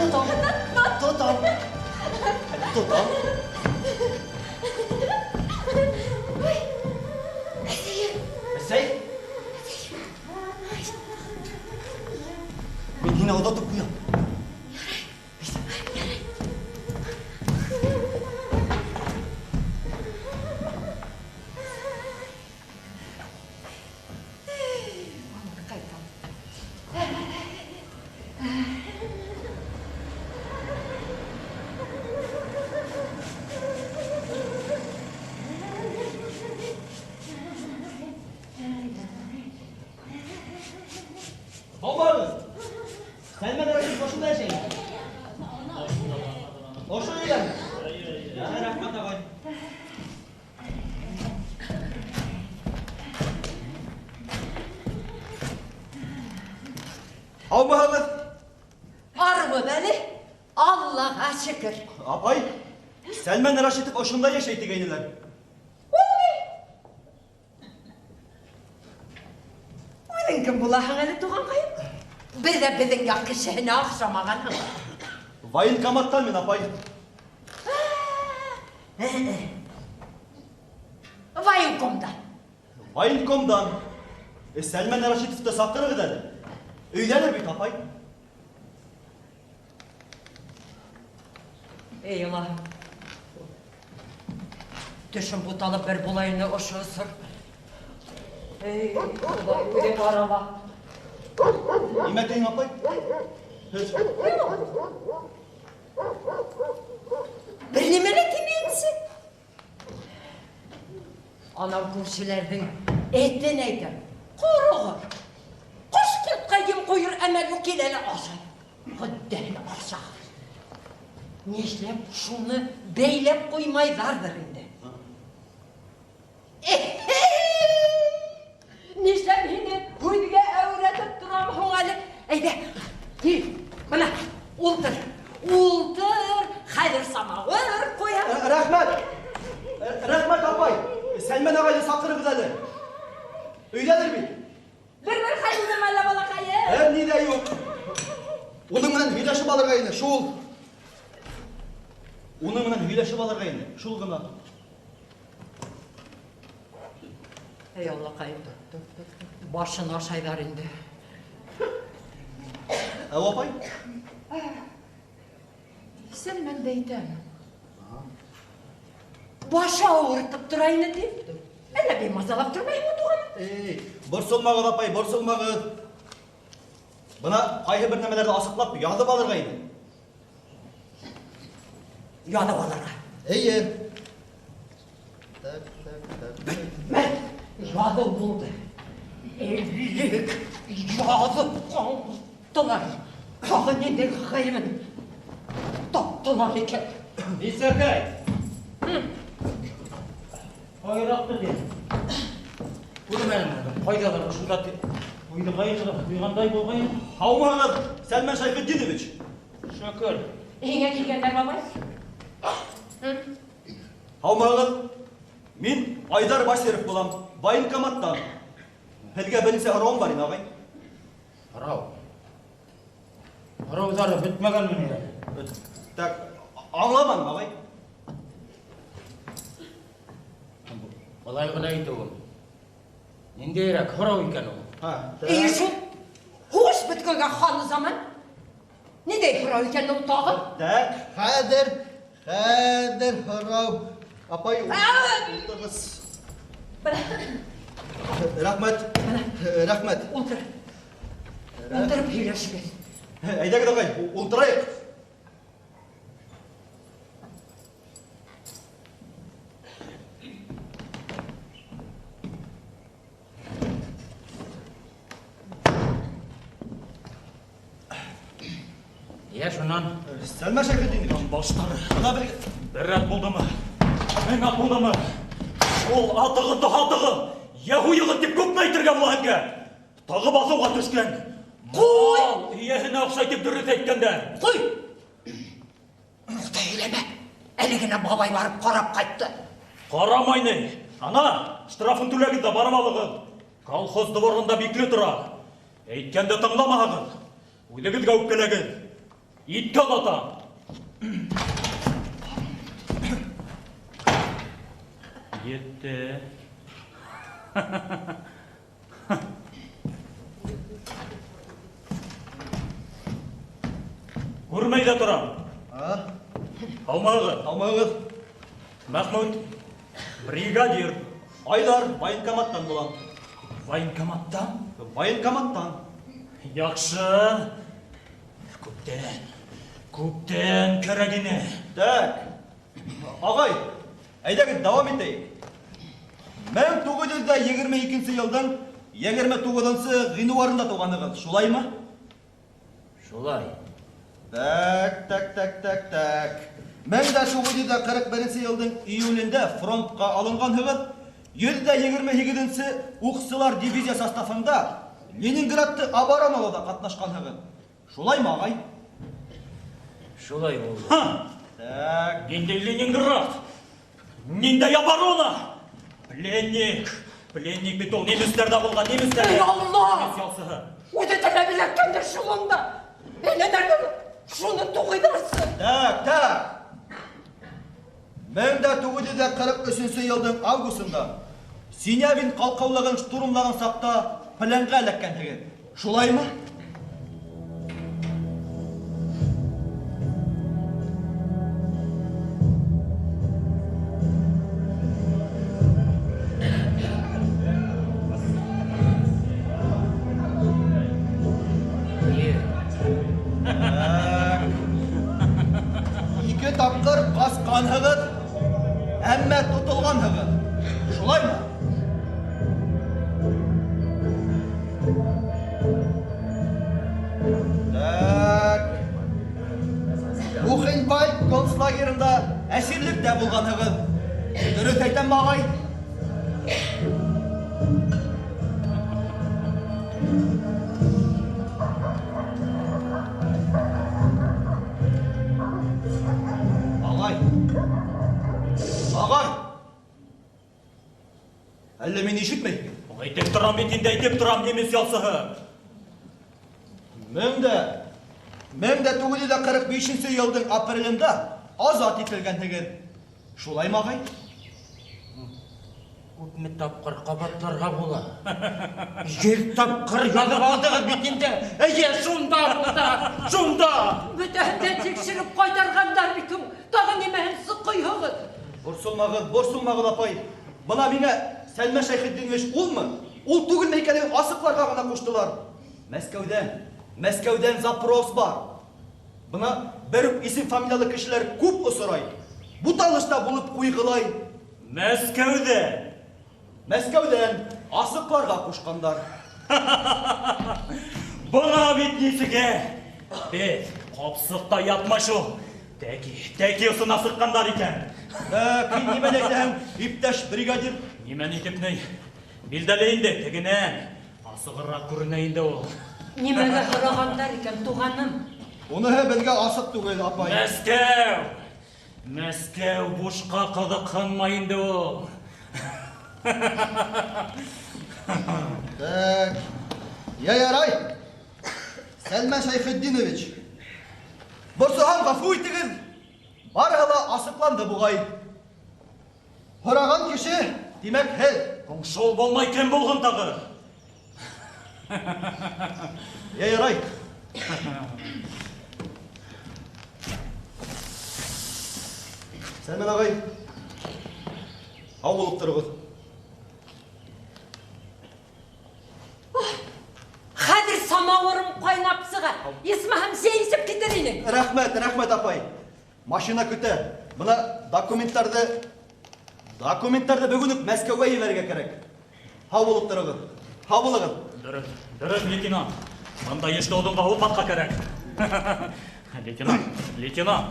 Тотам. Тотам. Тотам. Әсәй. Мин һине оҙатып ҡуям. Һаумыһығыҙ! Сәлмән Рәшит ошонда йәшәй. Ошо өйҙәме? Рәхмәт, ағай. Һаумыһығыҙ? Арбыҙ әле, Аллаға шөкөр. Апай, Сәлмән Рәшитов ошонда йәшәй тигәйнеләр. Үҙең кем булаһың әле, туғанҡайым? Бер ҙә беҙҙең яҡ кешеһенә оҡшамағанһың. Военкоматтан мин, апай. Военкомдан. Военкомдан. Сәлмән Рәшитовты саҡырығыҙ әле. Өйҙәлер бит, апай. Эй, Аллаһым. Төшөм буталып бер була ине ошо осор. Эй, Хоҙай, үҙең арала. Нимә тиһең, апай? Бер нимә лә тимәйемсе. Анау күршеләрҙең этен әйтәм. Ҡороғор. Ҡош-ҡортҡа ем ҡуйыр әмәл юҡ, килә лә ашай. Хөддәһен ашағыр. Нишләп шуны бәйләп ҡуймайҙарҙыр инде. Нишләп һине һүҙгә әүрәтеп торам һуң әле? Әйҙә, кил, бына, ултыр. Ултыр, хәҙер самауыр ҡуям. Рәхмәт. Рәхмәт, апай. Сәлмән ағайҙы саҡырығыҙ әле. Өйҙәлер бит. Бер-бер хәл булдымы әллә, балаҡайым? Бер ни ҙә юҡ. Уның менән һөйләшеп алырға ине, шул. Уның менән һөйләшеп алырға ине, шул ғына. Эй, Аллаҡайым, башын ашайҙар инде. Ә, апай? Сәлмәнде әйтәм. Башы ауыртып тора ине тип. Әллә бик мазалап тормайһыңмы, туғаным? Эй, борсолмағыҙ, апай, борсолмағыҙ. Бына ҡайһы бер нәмәләрҙе асыҡлап яҙып алырға ине. Яҙып алырға. Эйе. Так, так, так. Бөтмә, яҙыу булды. Элек яҙып ҡаңғырттылар. Тағы ниндәй ғәйебен таптылар икән? Исәкәй! Ҡайыраҡты ти. Күрмәнем әле. Ҡайҙалыр ошонда ҡуйғандай булғайны. Һаумыһығыҙ, Сәлмән Шәйхетдинович. Шөкөр. Һиңә килгәндәр, бабай. Һаумыһығыҙ. Мин Айҙар Басиров булам, военкоматтан. Һеҙгә бер нисә һорауым бар ине, ағай. Һорау? Һорауҙары бөтмәгәнме ни әле? Так, аңламаным, ағай. Былай ғына әйтеүем. Ниндәйерәк һорау икән ул? Һа. Эйе шул. Һуғыш бөткәнгә хан заман. Ниндәй һорау икән ул тағы? Так. Хәҙер, хәҙер һорау. Апай, ултырығыҙ. Рәхмәт. Рәхмәт. Ултыр. Ултырып һөйләшегеҙ. Әйҙәгеҙ, ағай, ултырайыҡ. Йә, шунан. Сәлмән Шәйхетдинович. Баштары. Бына бер Бер рәт булдымы? Мең ат булдымы? Шул атығыҙ ҙа һатығыҙ. Йәһү йығыҙ тип күпме әйтергә була һеҙгә? Тағы баҫыуға төшкән. Ҡуй! Мал эйәһенә оҡшай тип дөрөҫ әйткәндәр. Ҡуй! Туҡта, һөйләмә. Әле генә бабай барып ҡарап ҡайтты. Ҡарамай ни. Ана, штрафын түләгеҙ ҙә барып алығыҙ. Колхоз дворында бикле тора. Әйткәнде тыңламаһағыҙ, үҙегеҙгә үпкәләгеҙ. Иткә оҙата. Етте. Күрмәй ҙә торам. Һаумыһығыҙ. Һаумыһығыҙ. Мәхмүт, бригадир. Айҙар, военкоматтан булам. Военкоматтан? Военкоматтан. Яҡшы. Күптән, күптән кәрәк ине. Так. Ағай, әйҙәгеҙ дауам итәйек. 1922 йылдың 29 ғинуарында тыуғанығыҙ, шулаймы? Шулай. Так, так, так, так, так. 1941 йылдың июлендә фронтҡа алынғанһығыҙ. 128-нсе уҡсылар дивизия составында Ленинградты обороналауҙа ҡатнашҡанһығыҙ. Шулаймы, ағай? Шулай булды. Ха! Так. Ниндәй Ленинград? Ниндәй оборона? Пленник! Пленник бит ул немецтәрҙә булған, немецтәрҙә. Эй, Алла! Немец ялсыһы. Үҙе теләп эләккәндер шул унда. Әйләнәләр, шуны туғыйҙарсы. Так, так. 1943 йылдың августында Синявин ҡалҡыулығын штурмлаған саҡта пленға эләккәнһегеҙ. Шулаймы? Эйе. Ике тапҡыр ҡасҡанһығыҙ, әммә тотолғанһығыҙ. Шулаймы? Так. Бухенвальд концлагерында әсирлектә булғанһығыҙ. Дөрөҫ әйтәмме, ағай? Ағай. Ағай. Әллә мине ишетмәй? Әйтеп торам бит инде, әйтеп торам, немец ялсыһы. 1945 йылдың апрелендә азат ителгәнһегеҙ. Шулаймы, ағай? Күпме тапҡыр ҡабатларға була? 100 тапҡыр яҙып алдығыҙ бит инде. Эйе, шунда булды, шунда. Бөтәһен дә тикшереп ҡайтарғандар бит ул. Тағы нимәһен соҡойһоғоҙ? Борсолмағыҙ, борсолмағыҙ, апай. Бына миңә Сәлмән Шәйхетдинович улмы? Ул түгелме икәнен асыҡларға ғына ҡуштылар. Мәскәүҙән, Мәскәүҙән запрос бар. Бына бер үк исем фамилиялы кешеләр күп осрай. Буталышта булып ҡуйғылай. Мәскәүҙән. Мәскәүҙән асыҡларға ҡушҡандар. Бына бит нисегә. Беҙ ҡапсыҡта ятмай шул. Тәки, тәки осона сыҡҡандар икән. Так, һин нимәне әйтәһең, иптәш бригадир? Нимәне әйтеп ни? Билдәле инде, тегенән. Асығыраҡ күренә инде ул. Нимәгә һорағандар икән, туғаным? Уныһы беҙгә асыҡ түгел, апай. Мәскәү! Мәскәү бушҡа ҡыҙыҡһынмай инде ул. Так. Я ярай. Сәлмән Шәйхетдинович. Борсоһам, ғәфү итегеҙ. Барыһы ла асыҡланды буғай. Һораған кеше, тимәк, һеҙ. Шул булмай кем булһын тағы? Я ярай. Сәлмән ағай, һау булып тороғоҙ. Хәҙер самауырым ҡайнап сыға. Исмаһам, сәй эсеп китер инең. Рәхмәт, рәхмәт, апай. Машина көтә. Бына документтарҙы бөгөн үк Мәскәүгә ебәрергә кәрәк. Һау булып тороғоҙ. Һау булығыҙ. Дөрөҫ, дөрөҫ, лейтенант. Бындай эште оҙонға һуҙмаҫҡа кәрәк. Лейтенант, лейтенант.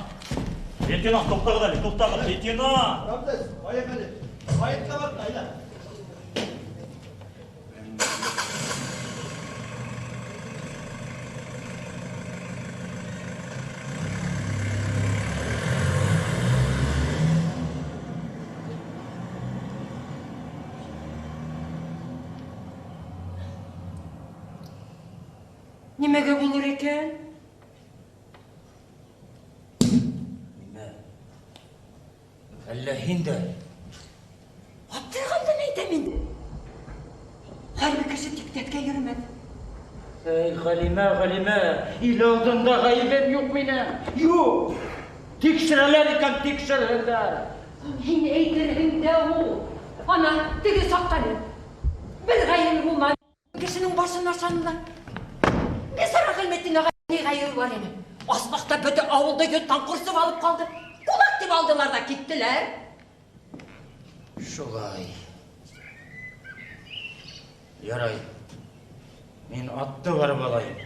Лейтенант, туҡтағыҙ әле, туҡтағыҙ, лейтенант. Рамзес, поехали. Военкоматҡа, әйҙә. Нимәгә булыр икән? Әллә һин дә? Аптырағандан әйтәм инде. Хәрби кеше тиктәткә йөрөмәҫ. Эй, Ғәлимә, Ғәлимә, ил алдында ғәйебем юҡ минең. Юҡ. Тикшерәләр икән, тикшерһендәр. Һин әйтерһең дә ул. Ана, теге саҡтан. Бер ғәйебе булманы. Кешенең башын ашанылар. Бисара Ғилметдин ағай ни ғәйебе бар ине? Аслыҡта бөтә ауылды йоттан ҡурсып алып ҡалды. Кулак тип алдылар ҙа киттеләр. Шулай. Ярай. Мин атты барып алайым.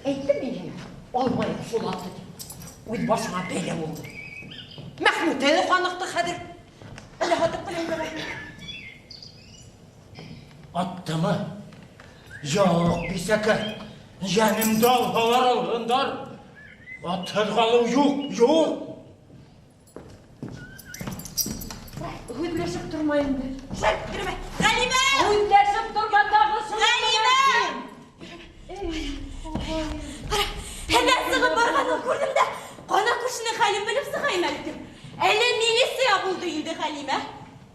Әйттем мин һиңә, алмайым шул атты тип. Үҙ башыңа бәлә булды. Мәхмүт әле ҡаныҡты хәҙер. Әллә һатып ҡына ебәрәйем. Аттымы? Юҡ, бисәкәй. Йәнемде алһалар алһындар. Атһыҙ ҡалыу юҡ, юҡ. Һүҙләшеп тормай инде. Шәп, йөрөмә. Ғәлимә! Һүҙләшеп торма тағы шуны. Ғәлимә! Ҡара, һеҙҙән сығып барғанын күрҙем дә, ҡана күршенең хәлен белеп сығайым әле тип. Әллә милиция булды инде Ғәлимә.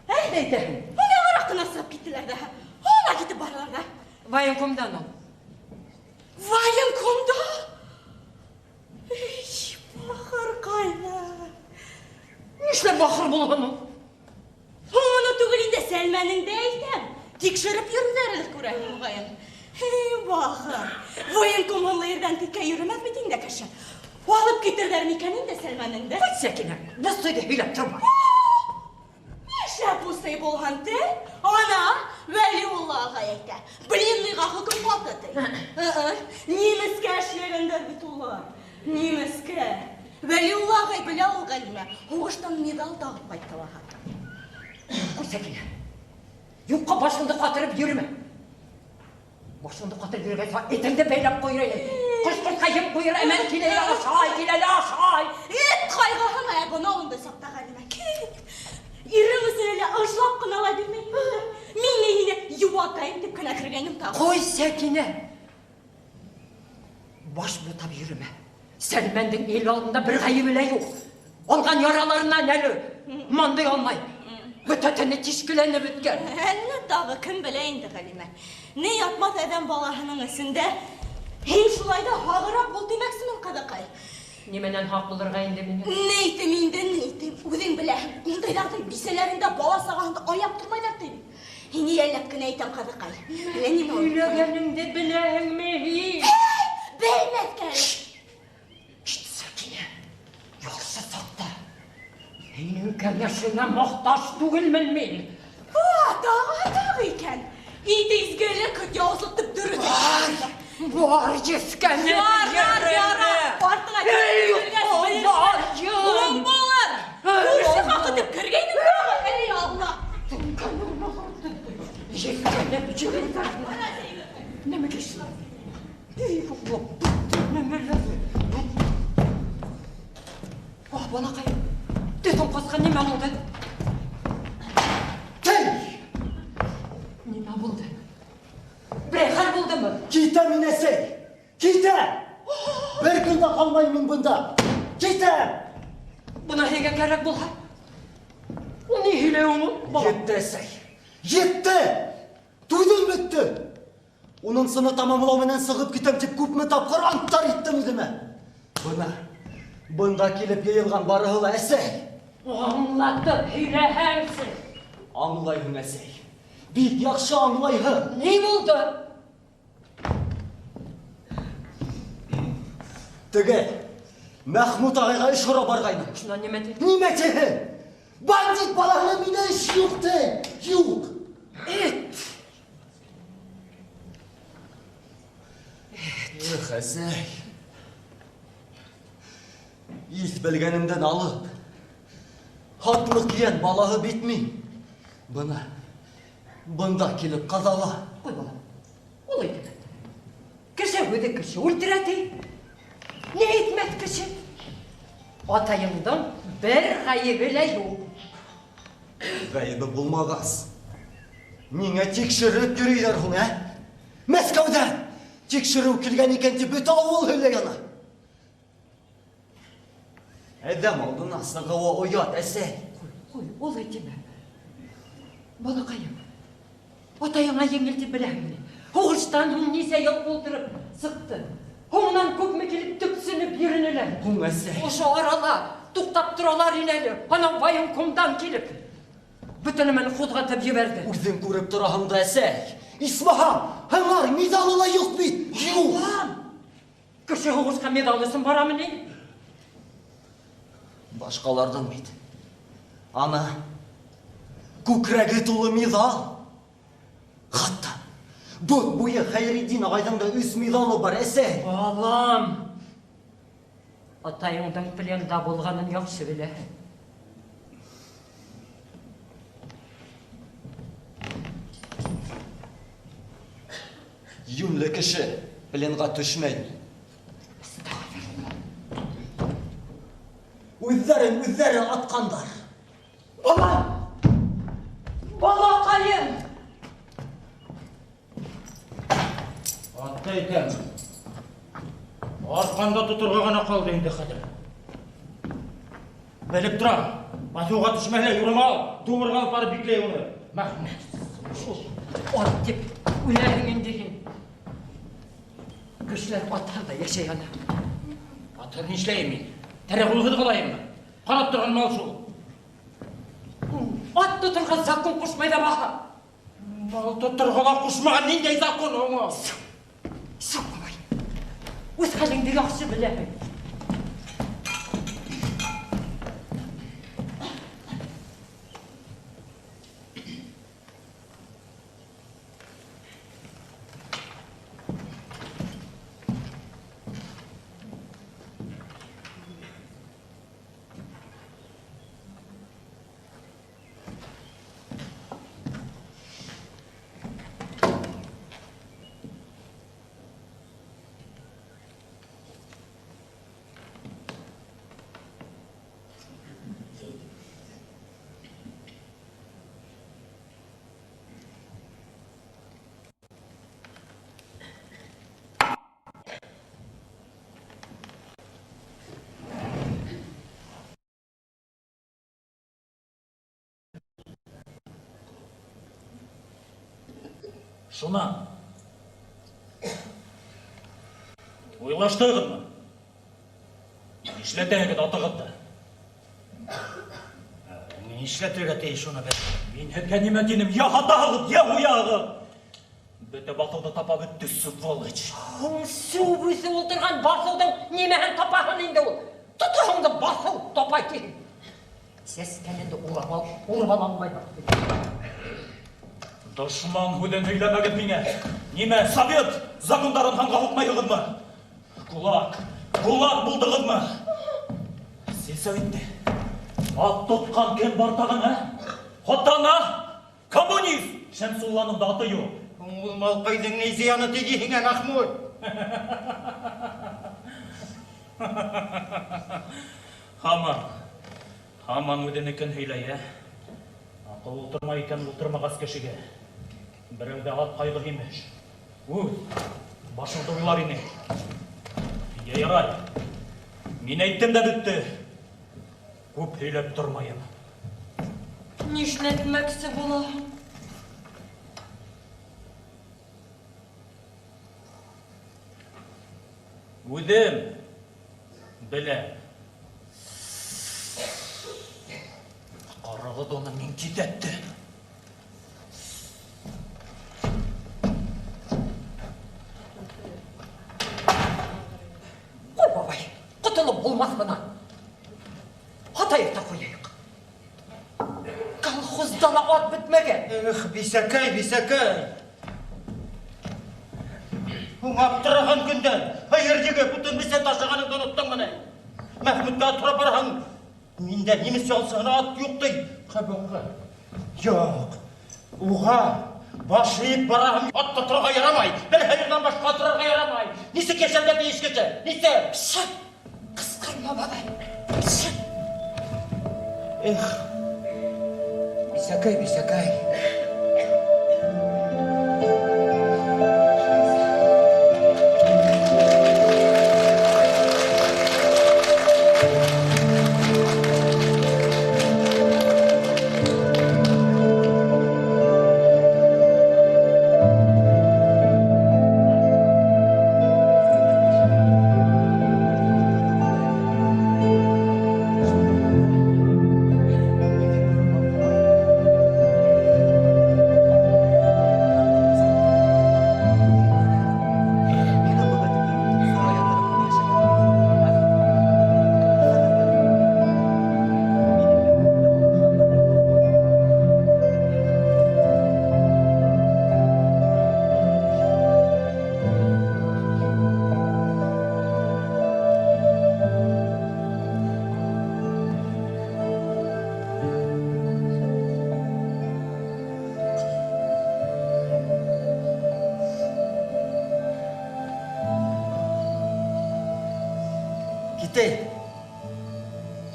Ә? Ни әйтәһең? Уңайыраҡ ҡына сығып киттеләр ҙә. Ана китеп баралар ҙа. Военкомдан ул. Военкомда? Эй, бахырҡайҙар. Нишләп бахыр булһын ул? Уны түгел инде, Сәлмәнең дә әйтәм. Тикшереп йөрөйҙәр әле күрәһең, моғайын. Эй, бахыр. Военком һынлы ерҙән тиккә йөрөмәҫ бит инде кеше. Алып китерҙәр микән инде Сәлмәнең дә? Ҡуй, Сәкинә, пустойҙы һөйләп торма. Нишләп пустой булһын ти? Ана, Вәлиулла ағай әйтә. Блинныйға хөкөм ҡаты ти. Немецкә эшләгәндәр бит улар. Немецкә. Вәлиулла ағай белә ул, Ғәлимә. Һуғыштан медаль тағып ҡайтты лаһа. Ҡуй, Сәкинә. Юҡҡа башыңды ҡатырып йөрөмә. Башыңды ҡатырып йөрөгәс, этеңде бәйләп ҡуйыр инем. Ҡош-ҡортҡа ем ҡуйыр, әмән килә лә ашай, килә лә ашай. Эт ҡайғыһына ә бына ундай саҡта, Ғәлимә. Кит. Ирең өсөн әле ыжлап ҡына ла бирмәй. Мин ни һине йыуатайым тип кенә кергәнем тағы. Ҡуй, Сәкинә. Баш бутап йөрөмә. Сәлмәндең ил алдында бер ғәйебе лә юҡ. Алған яраларынан әле мандай алмай. Бөтә тәне тишкеләнеп бөткән. Әллә тағы кем белә инде, Ғәлимә. Ни ятмаҫ әҙәм балаһының эсендә. Һин шулай ҙа һағыраҡ бул тимәксемен, ҡыҙыҡай. Нимәнән һаҡ булырға инде миңә? Ни әйтем инде, ни әйтем? Үҙең беләһең. Ундайҙарҙың бисәләрендә, бала сағаһында аяп тормайҙар ти бит. Һине йәлләп кенә әйтәм, ҡыҙыҡай. Әллә нимә ул? Һөйләгәнеңде беләһеңме һин? Эй, белмәҫкә әле. Кит, Сәкинә. Яҡшы саҡта. Һинең кәңәшеңә мохтаж түгелмен мин. Тағы, тағы икән. Ит изгелек, яуызлыҡ тип дөрөҫ әйтәһең. Бар еҫкәнеп Ярар, ярар. Артыңа Эй, кергәс белерһең. бар, йын. Уң булыр. Күрше хаҡы тип кергәйнең тағы. Эй, Алла. Еҫкәнеп йөрөмә. Нимәгә шулай? Эй, Алла, нәмәләр. Ах, балаҡай. Төҫөң ҡасҡан нимә булды? Тей! Нимә булды? Берәй хәл булдымы? Китәм мин, әсәй! Китәм! Бер көн дә ҡалмайым мин бында. Китәм! Бына һиңә кәрәк булһа. Ул ни һөйләүең ул, бала? Етте, әсәй! Етте! Туйҙым бөттө! Унынсыны тамамлау менән сығып китәм тип күпме тапҡыр анттар иттем үҙемә. Бына, бында килеп йыйылған барыһы ла әсәй. Аңлатып һөйләһәңсе. Аңлайһың, әсәй. Бик яҡшы аңлайһың. Ни булды? Теге Мәхмүт ағайға эш һорап барғайным. Шунан нимә ти? Нимә тиһең? Бандит балаһына минә эш юҡ ти. Юҡ. Эт. Эх, әсәй. Иҫ белгәнемдән алып, һатлыҡ йән балаһы бит мин. Бына, бында килеп ҡаҙала. Ҡуй, балам, ул әйтеп. Кеше үҙе кеше үлтерә ти. Ни әйтмәҫ кеше? Атайыңдың бер ғәйебе лә юҡ. Ғәйебе булмағас, ниңә тикшереп йөрөйҙәр һуң, ә? Мәскәүҙән тикшереү килгән икән тип бөтә ауыл һөйләй ана. Әҙәм алдына сығыуы оят, әсәй. Ҡуй, Ҡуй, улай тимә. Балаҡайым, атайыңа еңел тип беләһеңме? Һуғыштан һуң нисә йыл ултырып сыҡты. Һуңынан күпме килеп төпсөнөп йөрөнөләр. Һуң, әсәй. Ошо арала туҡтап торалар ине әле. Анау военкомдан килеп, бөтә нәмәне ҡуҙғатып ебәрҙе. Үҙең күреп тораһың да, әсәй. Исмаһам, һыңар миҙалы ла юҡ бит. Юҡ. Балам, кеше һуғышҡа миҙал өсөн барамы ни? Башҡаларҙың бит. Ана, күкрәге тулы миҙал. Хатта бот буйы Хәйретдин ағайҙың да өс миҙалы бар, әсәй. Балам, атайыңдың пленда булғанын яҡшы беләһең. Йүнле кеше пленға төшмәй. Үҙҙәрен үҙҙәре атҡандар. Балам! Балаҡайым! Атты әйтәм. Арҡанда тоторға ғына ҡалды инде хәҙер. Белеп торам. Баҫыуға төшмәһә лә юрамал, думырға алып барып бикләй уны. Мәхмүт. Шул ат тип үләһең инде һин. Кешеләр атһыҙ ҙа йәшәй ана. Атһыҙ нишләйем мин? Тере ҡулһыҙ ҡалайыммы? Ҡарап торған мал шул. Ат тоторға закон ҡушмай ҙа баһа. Мал тоторға ла ҡушмаған ниндәй закон һуң? Сыҡ, бабай. Үҙ хәлеңде яҡшы беләһең. Шунан. Уйлаштығыҙмы? Нишләтәһегеҙ атығыҙҙы? Нишләтергә тейеш уны беҙ? Мин һеҙгә нимә тинем? Я һатаһығыҙ, я һуяһығыҙ. Бөтә баҫыуҙы тапап бөттө, сволочь. Һуң сүп үҫеп ултырған баҫыуҙың нимәһен тапаһын инде ул? Тотаһың да баҫыу тапай тиһең. Сәскәне дә урап ал, урап ала алмай. Дошман һүҙен һөйләмәгеҙ миңә. Нимә, совет закондарын һанға һуҡмайһығыҙмы? Кулак, кулак булдығыҙмы? Сельсоветте ат тотҡан кем бар тағын, ә? Хатана, коммунист! Шәмсулланың да аты юҡ. Ул малҡайҙың ни зыяны тейҙе һиңә, Мәхмүт? Һаман, һаман үҙенекен һөйләй, ә? Аҡыл ултырмай икән ултырмағас кешегә. Берәүҙә ат ҡайғы имеш. Үҙ башыңды уйлар ине. Йә, ярай. Мин әйттем дә бөттө. Күп һөйләп тормайым. Нишләтмәксе була? Үҙем беләм. Ҡарағыҙ уны мин киҫәттем. Ҡуй, бабай, ҡотолоп булмаҫ бынан. Һатайыҡ та ҡуяйыҡ. Колхозда ла ат бөтмәгән. Эх, бисәкәй, бисәкәй. Һуң аптыраған көндән һыйыр егеп, утын бесән ташығаныңды оноттоңмо ни? Мәхмүткә ат һорап барһаң, миндә немец ялсыһына ат юҡ ти. Ҡабаҡҡа. Юҡ. Уға баш эйеп бараһым, ат тоторға ярамай. Бер һыйырҙан башҡа торорға ярамай. Нисек йәшәргә тейеш кеше? Нисек? Пшт! Ҡысҡырма, бабай. Пшт! Эх, бисәкәй, бисәкәй.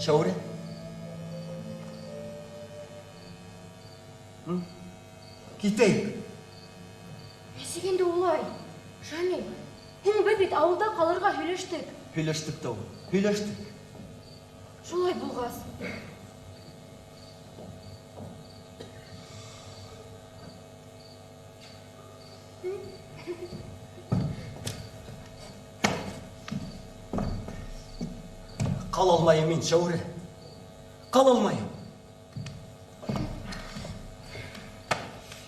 Шәүрә? Китәйек. Нисек инде улай? Шамил, һуң беҙ бит ауылда ҡалырға һөйләштек. Һөйләштек тә ул, һөйләштек. Шулай булғас. Ҡала алмайым мин, Шәүрә. Ҡала алмайым.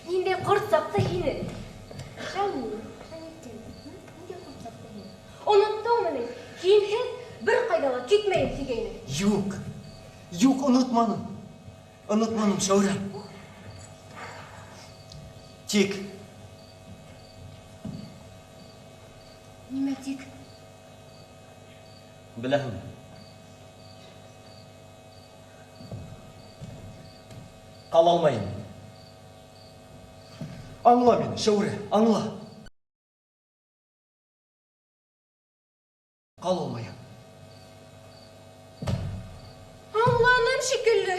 Ниндәй ҡорт саҡты һине? Шамил, Шамил, ниндәй ҡорт саҡты һине? Оноттоңмо ни? Һинһеҙ бер ҡайҙа ла китмәйем тигәйнең. Юҡ, юҡ, онотманым. Онотманым, Шәүрә. Тик. Нимә тик? Беләһеңме? Ҡала алмайым. Аңла мине, Шәүрә, аңла. Ҡала алмайым. Аңланым шикелле.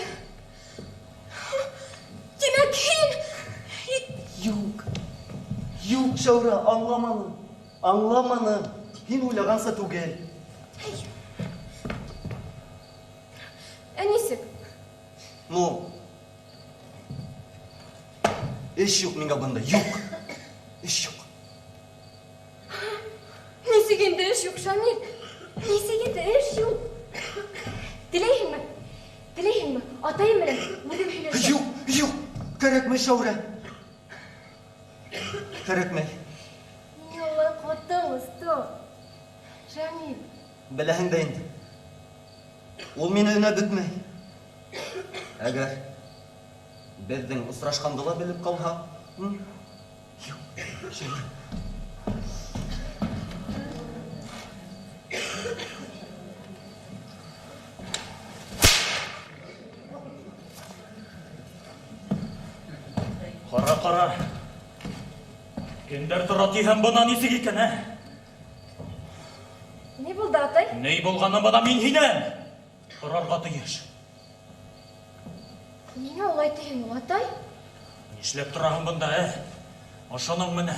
Тимәк, һин... Юҡ, юҡ, Шәүрә, аңламаным. Аңламаным. Һин уйлағанса түгел. Ә нисек? Ну, эш юҡ миңә бында, юҡ. Эш юҡ. Нисек инде эш юҡ, Шамил? Нисек инде эш юҡ? Теләйһеңме? Теләйһеңме? Атайым менән үҙем һөйләшәм. Юҡ, юҡ, кәрәкмәй, Шәүрә. Кәрәкмәй. Ниңә улай ҡатың осто? Шамил. Беләһең дә инде. Ул мине өнәп бөтмәй. Әгәр беҙҙең осрашҡанды ла белеп ҡалһа, юҡ, Шәүрә. Ҡара, ҡара. Кемдәр тора тиһәм, бына нисек икән, ә? Ни булды, атай? Ни булғанын бына мин һинән һорарға тейеш. Ниңә улай тиһең ул, атай? Нишләп тораһың бында, ә? Ошоноң менән.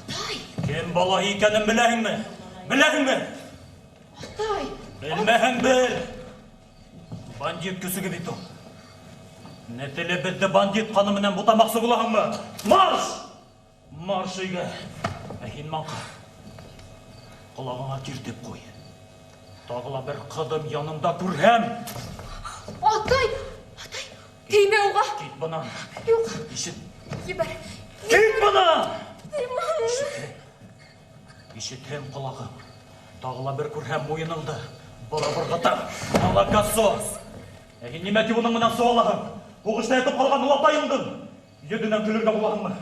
Атай! Кем балаһы икәнен беләһеңме? Беләһеңме? Атай! Белмәһәң бел! Бандит көсөгө бит ул. Нәҫеле беҙҙе бандит ҡаны менән бутамаҡсы булаһыңмы? Марш! Марш өйгә! Ә һин, маңҡа, ҡолағыңа киртеп ҡуй. Тағы ла бер ҡыҙым янында күрһәм! Атай! Атай! Теймә уға! Кит бынан! Юҡ! Ишет! Ебәр! Кит бынан! Теймә! Ишетһәм! Ишетһәм ҡолағым. Тағы ла бер күрһәм муйыныңды. Бора-борғатам! Молокосос! Ә һин нимә тип уның менән сыуалаһың? Һуғышта ятып ҡалған олатайыңдың йөҙөнән көлөргә булаһыңмы?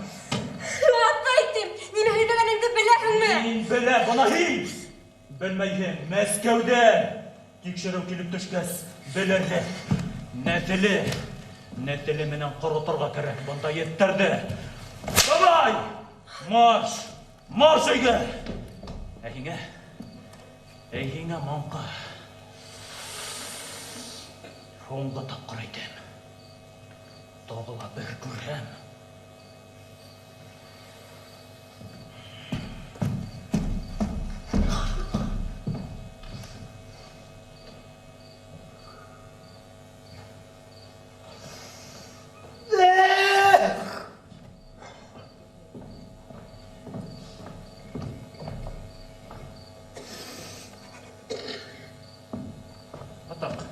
Атай тим! Нимә һөйләгәнеңде беләһеңме? Мин беләм, бына һин! Белмәйһең, Мәскәүҙән тикшереү килеп төшкәс, белерһең. Нәҫеле, нәҫеле менән ҡороторға кәрәк бындай эттәрҙе. Давай! Марш! Марш өйгә! Ә һиңә? Ә һиңә, маңҡа. Һуңғы тапҡыр әйтәм. Тағы ла бер күрһәм. Атаҡ.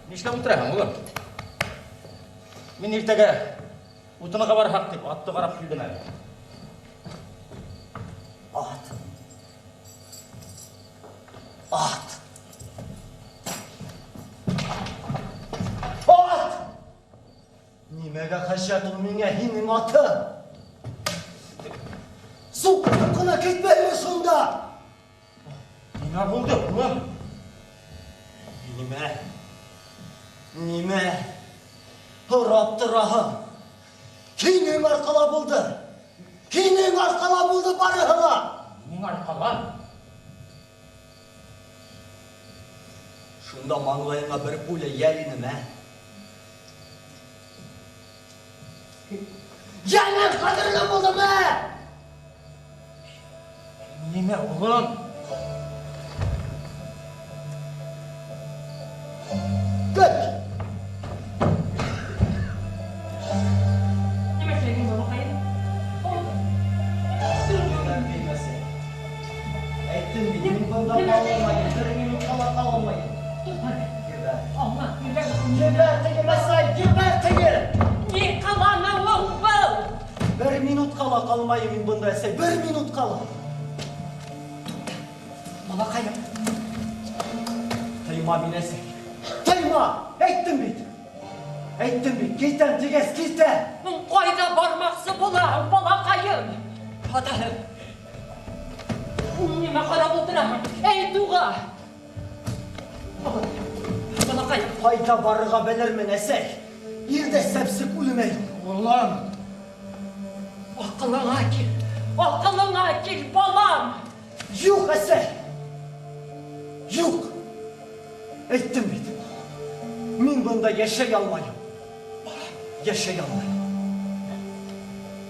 Нишләп ултыраһың, улым? Мин иртәгә утынға барһаҡ тип атты ҡарап килдем әле. Ат. Ат. Ат! Нимәгә хәжәт ул миңә һинең аты? Суҡып ҡына китмәйме шунда? Нимә булды, улым? Нимә? Нимә? Һорап тораһың. Һинең арҡала булды. Һинең арҡала булды барыһы ла. Минең арҡала? Шунда маңлайыңа бер пуля йәл инем, ә? Йәнең ҡәҙерле булдымы? Нимә, улым? Көт! Нимә эшләйһең, балаҡайым? Әйттем бит, мин бында ҡалмайым, бер минутҡа ла ҡалмайым. Ебәр. Алма, ебәр. Ебәр теге, Мәсәй, ебәр теге! Ни ҡыланыуың был? Бер минутҡа ла ҡалмайым мин бында, әсәй, бер минутҡа ла. Балаҡайым. Тыйма мине, әсәй. Тыйма! Әйттем бит. Әйттем бит, китәм тигәс, китәм. Ҡайҙа бармаҡсы булаһың, балаҡайым? Атаһы. Нимә ҡарап ултыраһың? Әйт уға. Балаҡайым. Ҡайҙа барырға белермен, әсәй. Ирҙә сәпсек үлмәй. Улым. Аҡылыңа кил. Аҡылыңа кил, балам. Юҡ, әсәй. Юҡ. Әйттем бит. Мин бында йәшәй алмайым. Йәшәй алмайым.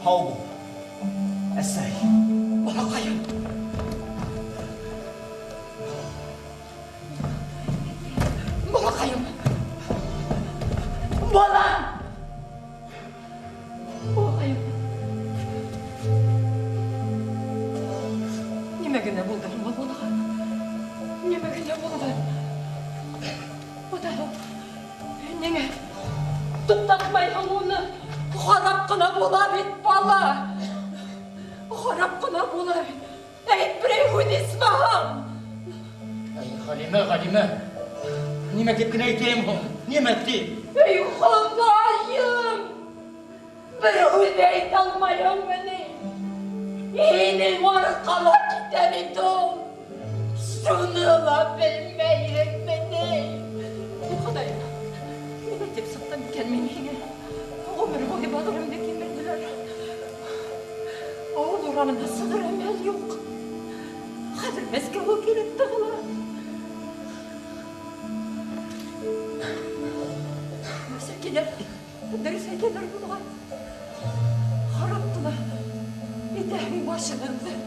Һау бул, әсәй. Балаҡайым. Балаҡайым. Балам! Балаҡайым. Нимә генә булды һуң был балаға? Нимә генә булды? Атаһы, ниңә туҡтатмайһың уны? Харап ҡына була бит бала. Харап ҡына була бит. Әйт берәй һүҙ исмаһам. Ай, Ғәлимә, Ғәлимә. Нимә тип кенә әйтәйем һуң? Нимә тип? Эй, Хоҙайым! Бер һүҙ әйтә алмайһыңмы ни? Һинең арҡала китә бит ул. Шуны ла белмәйһеңме ни? Хоҙайым, нимә тип сыҡтым икән мин һиңә? Ғүмер буйы бәғеремде кимерҙеләр. Ауыл урамына сығыр әмәл юҡ. Хәҙер Мәскәүгә килеп тығыла. Сәкинә, дөрөҫ әйтәләр булған. Харап ҡына итәһең башығыҙҙы.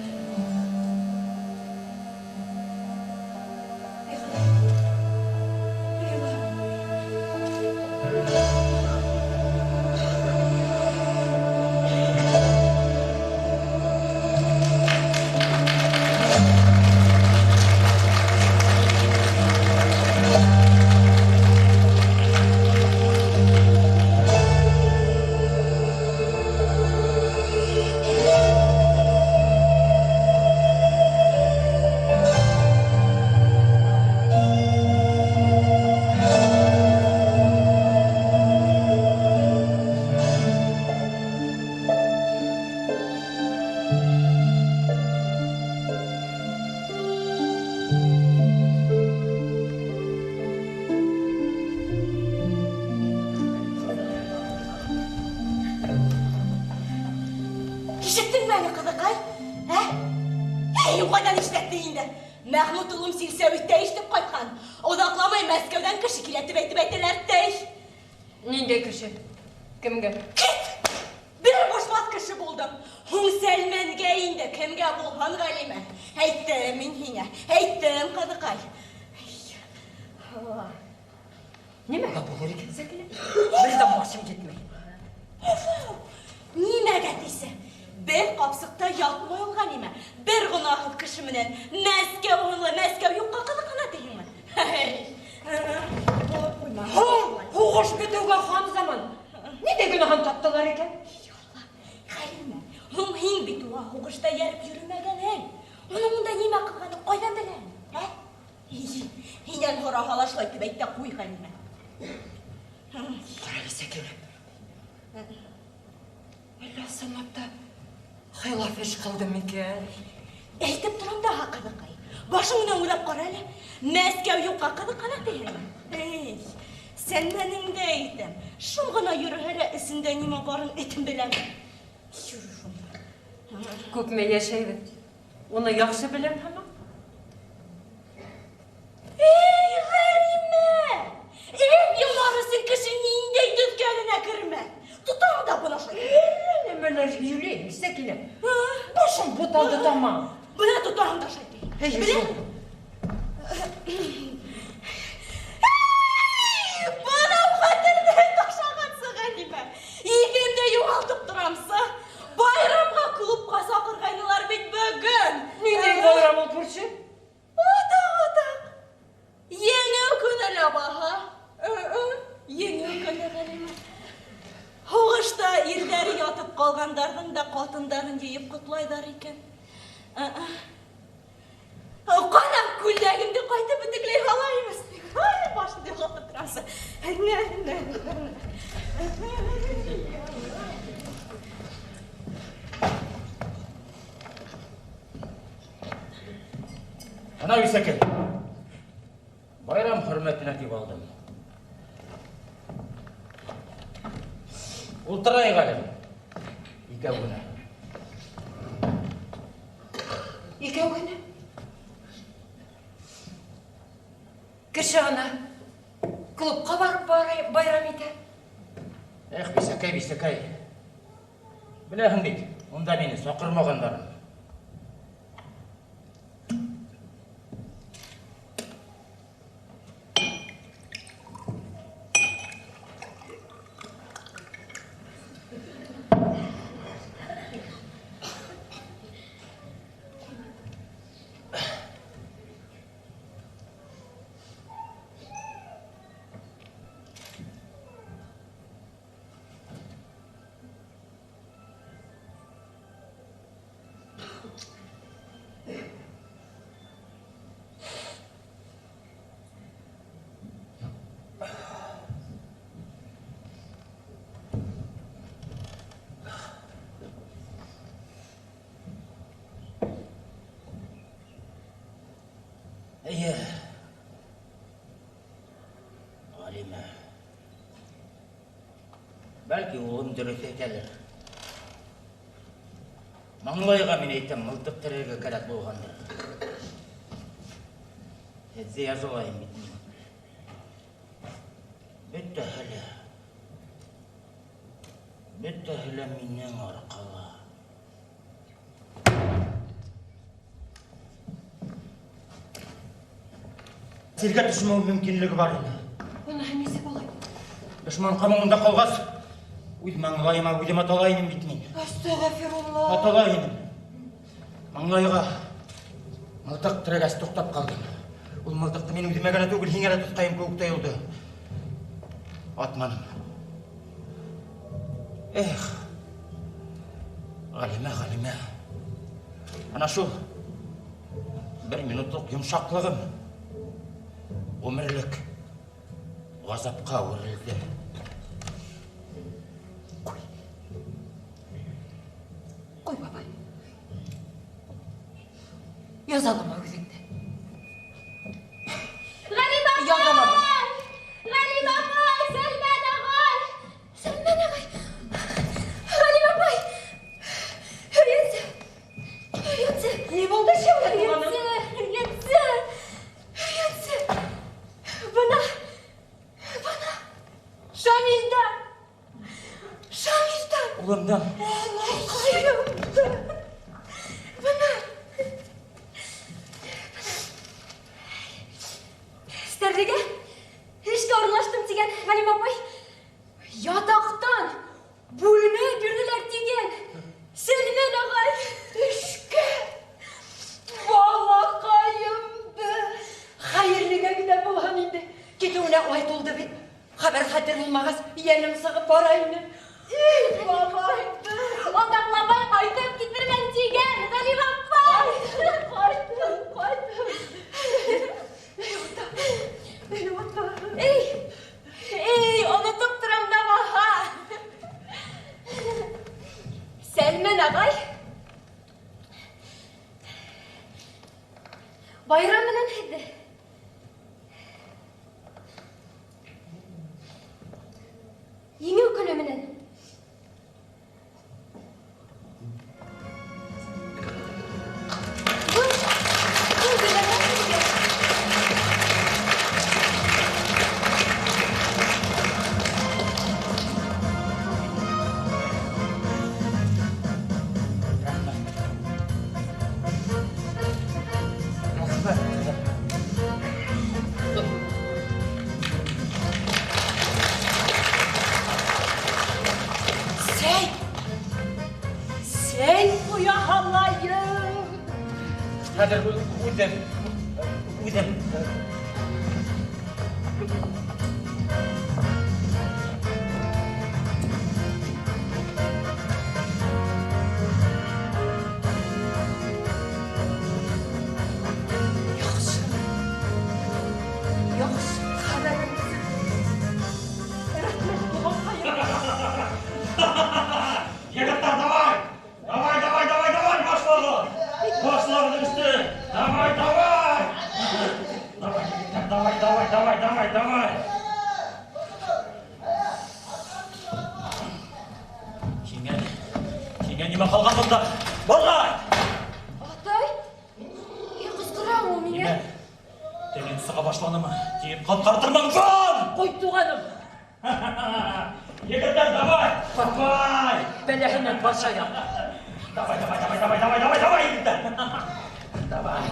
Ишеттеңме әле, ҡыҙыҡай? Ә? Эй, ҡайҙан ишетте инде? Мәхмүт улым силсәүиттә ишетеп ҡайтҡан. Оҙаҡламай Мәскәүҙән кеше килә тип әйтеп әйтәләр тей. Ниндәй кеше? Кемгә? Кит! Бер бушмаҫ кеше булдым. Һуң Сәлмәнгә инде, кемгә булһын, Ғәлимә? Әйттем мин һиңә, әйттем, ҡыҙыҡай. Нимәгә булыр икән, Сәкинә? Бер ҙә башым етмәй. Нимәгә тисе? Бер ҡапсыҡта ятмай ул, Ғәлимә. Бер гонаһһыҙ кеше менән Мәскәү уйлы, Мәскәү юҡҡа ҡыҙыҡһына тиһеңме? Һуң, һуғыш бөтөүгә хан заман. Ниндәй гонаһын таптылар икән? Ғәлимә, һуң һин бит уға һуғышта йәреп йөрөмәгәнһең. Уның унда нимә ҡылғанын ҡайҙан беләһең? Ә? Һинән һораһа ла шулай тип әйт тә ҡуй, Ғәлимә. Ҡара әле, Сәкинә. Әллә ысынлап та хилаф эш ҡылдым икән? Әйтеп торам да, ҡыҙыҡай. Башың менән уйлап ҡара әле. Мәскәү юҡҡа ҡыҙыҡһына тиһеңме? Эй, Сәлмәнең дә әйтәм. Шым ғына йөрөһә лә эсендә нимә барын этем беләм. Йөрө шунда. Күпме йәшәйбеҙ? Уны яҡшы беләм һаман. Эй, Ғәлимә! ҡалғандарҙың да ҡатындарын йыйып ҡотлайҙар икән. Ҡана, күлдәгемде ҡайтып бөтөкләй һалайым. Ай, башымды юғалтып торасы. Ана бисәкәй, байрам хөрмәтенә тип алдым. Ултырайыҡ әле, икәү генә. Икәү генә? Кеше ана клубҡа барып байрам итә. Эх, бисәкәй, бисәкәй. Беләһең бит, унда мине саҡырмағандар. Эйе, Ғәлимә, бәлки улым дөрөҫ әйтәлер. Маңлайға мин әйтәм, мылтыҡ терергә кәрәк булғандыр. Һеҙҙе язалайым бит мин. Бөтәһе лә минең арҡала. Телгә төшмәү мөмкинлеге бар ине. Уныһы нисек улай? Дошман ҡамауында ҡалғас, үҙ маңлайыма үҙем атала инем бит мин. Әстәғфирулла. Атала инем. Маңлайға мылтыҡ терәгәс туҡтап ҡалдым. Ул мылтыҡты мин үҙемә генә түгел, һиңә лә тотҡайым кеүек тойолдо. Атманым. Эх, Ғәлимә, Ғәлимә. Ана шул бер минутлыҡ йомшаҡлығым ғүмерлек ғазапҡа әүерелде. Ҡуй. Ҡуй, бабай. Язалама үҙеңде. Ғәлимә апай! Язалама. Ғәлимә апай! Сәлмән ағай! Сәлмән ағай! Ғәлимә апай! Һөйөнсө! Һөйөнсө! Ни булды, Шәүлә туғаным? Һөйөнсө! Һөйөнсө! Бына! Бына! Шамилдан! Шамилдан! Улымдан! Ҡайымды! Бына! Стәрлегә эшкә урынлаштым тигән Ғәлимә апай. Ятаҡтан бүлмә бирҙеләр тигән Сәлмән ағай. Эшкә! Балаҡайымды! Хәйерлегә генә булһын инде. Китеүенә ай тулды бит. Хәбәр хәтер булмағас, йәнем сығып бара ине. Эй, бабайды! Атаҡлы апай ҡайтып китермен тигән Ғәлимә апай. Ҡайтып, ҡайтып. Эй, ата! Эй, ата! Эй, эй, онотоп торам да баһа. Сәлмән ағай. Байрам менән һеҙҙе. Еңеү көнө менән. Был гөлдәрҙән һеҙгә. Рәхмәт. Рәхмәт. Сәй! Сәй ҡоя һалайым! Хәҙер үҙем, үҙем. Давай, давай, давай, давай, давай. Һиңә, һиңә нимә ҡалған бында? Барғай! Атай, ни ҡысҡыра ул миңә? Нимә? Телең сыға башланымы? Тиеп ҡатҡартырмын, вон! Ҡуй, туғаным. Егеттәр, давай! Давай! Бәләһенән башаяҡ. Давай, давай, давай, давай, давай, давай, давай, егеттәр! Давай,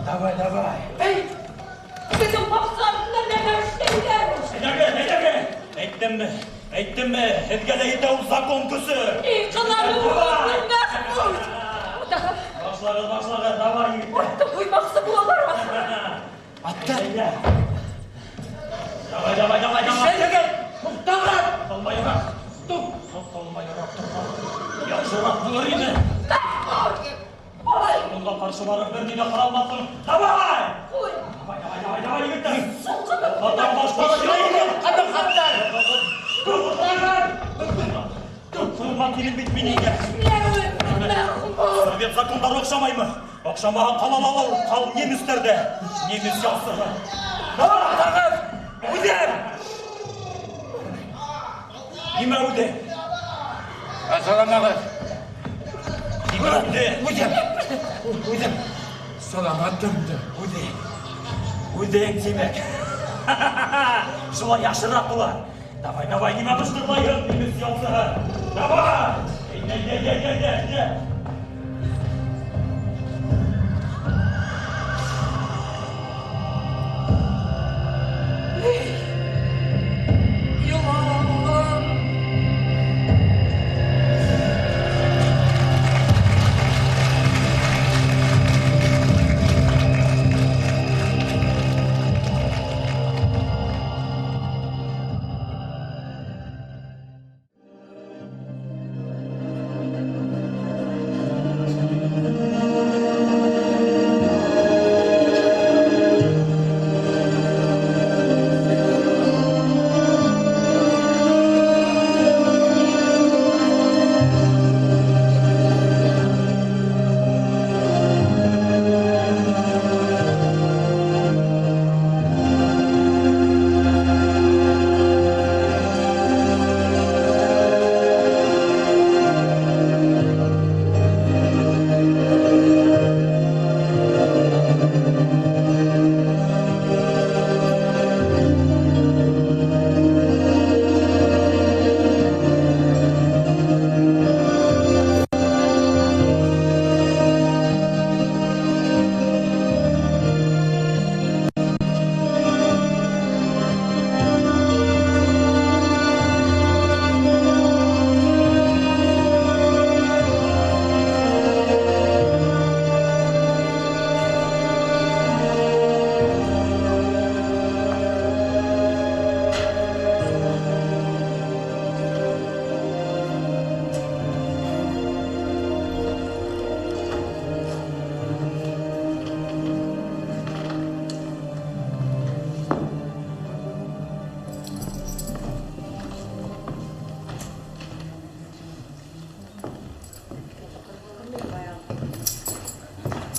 давай, давай. Эй, беҙҙең баҡса артында нәмә эшләйҙәр? Әйҙәгеҙ, әйҙәгеҙ! Әйттемме? Әйттемме? Һеҙгә лә етә ул закон көсө! Ни ҡылар ул Мәхмүт? Башлағыҙ, башлағыҙ, давай, егеттәр! Атты ҡуймаҡсы булалар ахыры. Атты! Давай, давай, давай, давай! Эшләгеҙ! Туҡтағыҙ! Ҡалмайыраҡ! Ҡалмайыраҡ торһаң, яҡшыраҡ булыр ине. Ай, Унға ҡаршы барып бер ни ҙә ҡыла алмаҫһың. Давай! ҡуй! Давай, давай, давай, давай, егеттәр! Суҡынып! Атам башлағы, Ҡабахаттар! Торман тинем бит мин һиңә. Мәхмүт! Совет закондары оҡшамаймы? Оҡшамаһа ҡалала ул, ҡал немецтәрҙә. Немец яҡсыһы. Туҡтағыҙ! Үҙем! Нимә үҙе? Асаламағыҙ! Нимә үҙе? Үҙем! Үҙем! Саламатымды! Үҙе. Үҙең тимәк. Шулай яҡшыраҡ була. Давай, давай, нимә быштырлайһың, немец ялсыһы? Давай! Әйҙә, әйҙә, әйҙә, әйҙә, әйҙә. Йылан!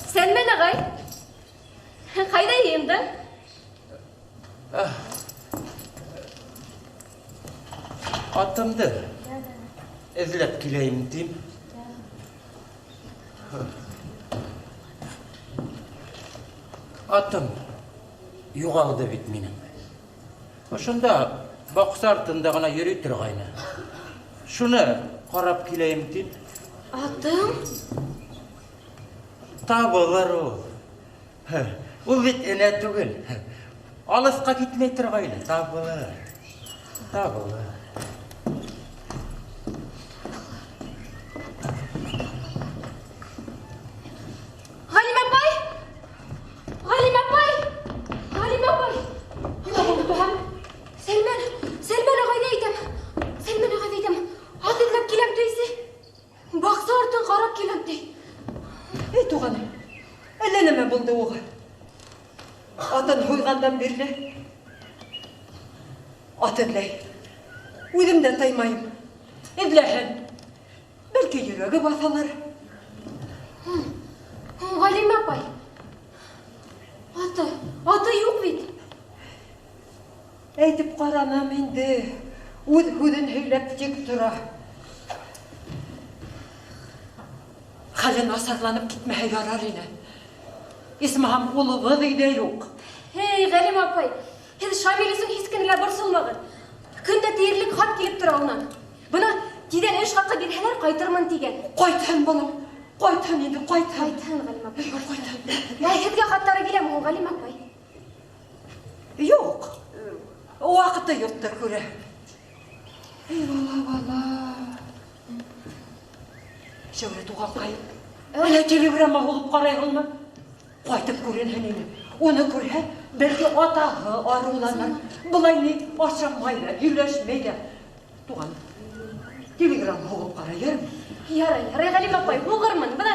Сәлмән ағай, ҡайҙа йыйындың? Атымды эҙләп киләйем тим. Атым юғалды бит минең. Ошонда баҡса артында ғына йөрөй торғайны. Шуны ҡарап киләйем тим. Атым? Табылыр ул. Ул бит энә түгел. Алыҫҡа китмәй торғайны. Табылыр. Табылыр. Ғәлимә апай! Ғәлимә апай! Ғәлимә апай! Нимә булды, туған? Сәлмән, Сәлмән ағайҙы әйтәм. Сәлмән ағайҙы әйтәм. Ат эҙләп киләм тейсе. Баҡса артын ҡарап киләм ти. Эй, туғаным, әллә нәмә булды уға? Атын һуйғандан бирле ат эҙләй. Үҙем дә таймайым. Эҙләһен. Бәлки йөрәге баҫалыр. Ғәлимә апай. Аты, аты юҡ бит. Әйтеп ҡараным инде, үҙ һүҙен һөйләп тик тора. Хәле насарланып китмәһә ярар ине. Исмаһам улыбыҙ өйҙә юҡ. Эй, Ғәлимә апай, һеҙ Шамил өсөн һис кенә лә борсолмағыҙ. Көн дә тиерлек хат килеп тора унан. Бына тиҙҙән эш хаҡы бирһәләр, ҡайтырмын тигән. Ҡайтһын, балам, ҡайтһын инде, ҡайтһын. Ҡайтһын, Ғәлимә апай. Ҡайтһын. Ә һеҙгә хаттары киләме һуң, Ғәлимә апай? Юҡ. Ваҡыты юҡтыр күрә. Эй, бала, бала. Шәүрә туғанҡай, әллә телеграмма һуғып ҡарайһыңмы? Ҡайтып күренһен ине. Уны күрһә, бәлки атаһы арыуланыр. Былай ни ашамай ҙа, һөйләшмәй ҙә. Туған, телеграмма һуғып ҡара, яраймы? Ярай, ярай, Ғәлимә апай, һуғырмын. Бына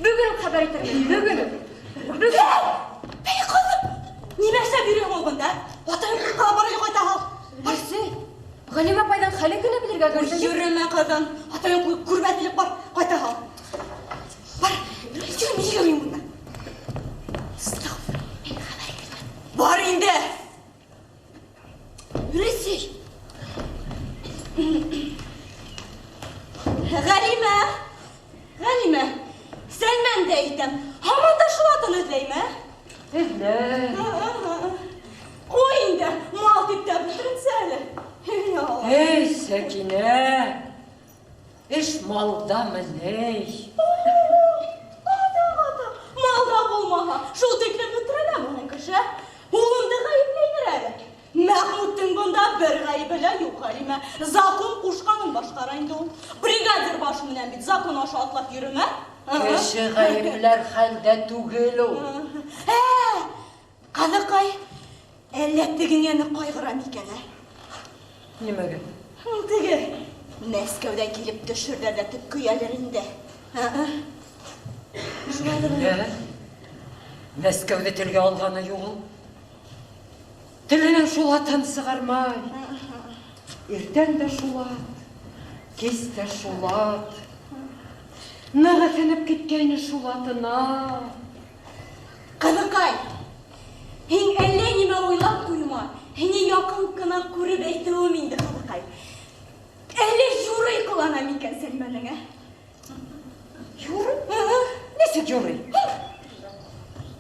бөгөн үк хәбәр итермен, бөгөн үк. Бөгөн. Эй, ҡыҙым, нимә эшләп йөрөйһөң ул бында? Атаң ҡала бар әле ҡайта һал. Өләсәй, Ғәлимә апайҙың хәлен генә белергә керҙем. Йөрөмә, ҡыҙым. Атаң күрмәҫлек бар, ҡайта һал. Бар, йөрөмә, йөрөмә бында. Бар инде. Өләсәй. Ғәлимә, Ғәлимә, Сәлмән дә әйтәм, һаман да шул атын эҙләйме? Эҙләй. Ҡуй инде, мал тип тә бөтөрөнсә әле. Эй, Сәкинә, эш малдамы ни? Ата, ата, малда булмаһа, шул тиклем бөтөрөнәме һуң кеше? Улымды ғәйепләйҙер әле. Мәхмүттең бында бер ғәйебе лә юҡ, Ғәлимә. Закон ҡушҡанын башҡара инде ул. Бригадир башы менән бит закон аша атлап йөрөмә. Кеше ғәйепләр хәлдә түгел ул. Ҡыҙыҡай, әллә тегеңәне ҡайғыра микән, ә? Нимәгә? Теге Мәскәүҙән килеп төшөрҙәр ҙә төп көйәлер инде. Әллә? Мәскәүҙе телгә алғаны юҡ ул. Теленән шул атын сығармай. Иртән дә шул ат, кис тә шул ат. Ныҡ эҫенеп киткәйне шул атына. Ҡыҙыҡай, һин әллә нимә уйлап ҡуйма. Һине яҡын ҡына күреп әйтеүем инде, ҡыҙыҡай. Әллә юрый ҡылана микән Сәлмәнең, ә? Юрый? Нисек юрый?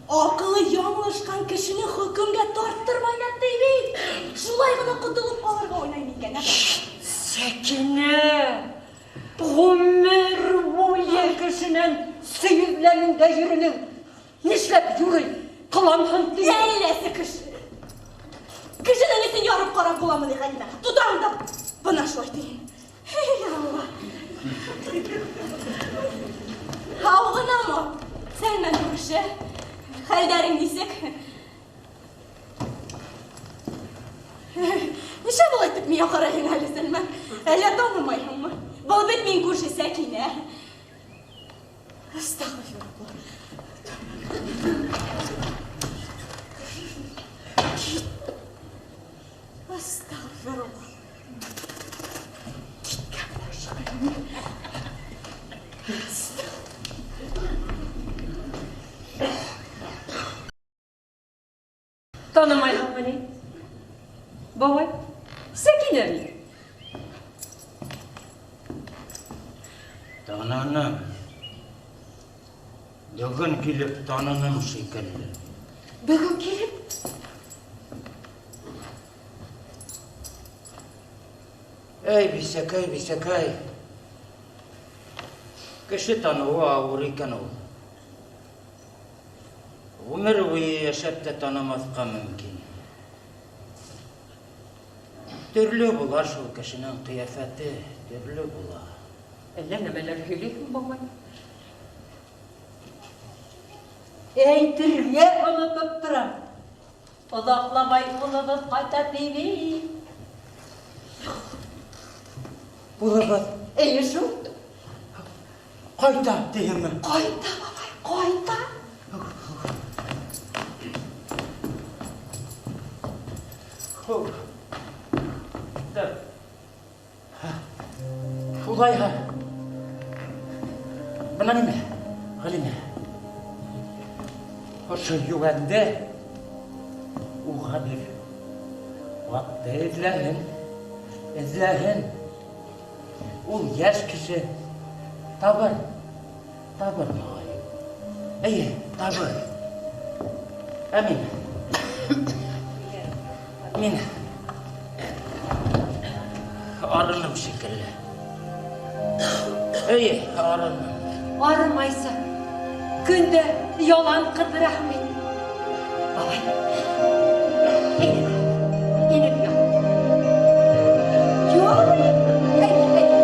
Аҡылы яңылышҡан кешене хөкөмгә тарттырмайҙар ти бит. Шулай ғына ҡотолоп ҡалырға уйлай микән, ә? Сәкинә, ғүмер буйы кешенән сөйөҙләнендә йөрөнөң. Нишләп юрый ҡыланһын ти? Әлләсе кеше. Кешенең эсен ярып ҡарап буламы ни, Ғәлимә? Тотам да бына шулай тием. Эй, Алла. Һау ғынамы? Сәлмән күрше. Хәлдәрең нисек? Нишләп улай итеп миңә ҡарайһың әле, Сәлмән? Әллә танымайһыңмы? Был бит мин күрше Сәкинә. Әстәғфирулла. Әстәғфирулла. Киткән башҡа. Танымайһыңмы ни? Бабай, Сәкинә мин. Таныным. Бөгөн килеп таныным шикелле. Бөгөн килеп? Эй, бисәкәй, бисәкәй. Кеше таныуы ауыр икән ул. Ғүмер буйы йәшәп тә танымаҫҡа мөмкин. Төрлө була шул кешенең ҡиәфәте, төрлө була. Әллә нәмәләр һөйләйһең, бабай. Әйтергә онотоп торам. Оҙаҡламай улыбыҙ ҡайта ти бит. Улыбыҙ, эйе шул. Ҡайта тиһеңме? Ҡайта, бабай, ҡайта. Улайһа, бына нимә, Ғәлимә? Ошо йүгәнде уға бир. Атты эҙләһен, эҙләһен. Ул йәш кеше. Табыр, табыр, мөғәйен. Эйе, табыр. Ә мин? Мин арыным шикелле. Эйе, арыным. Арымайса, көн дә ялан ҡыҙыраһың бит. Бабай, әйҙә, инеп ял. Юҡ, әйҙә, әйҙә.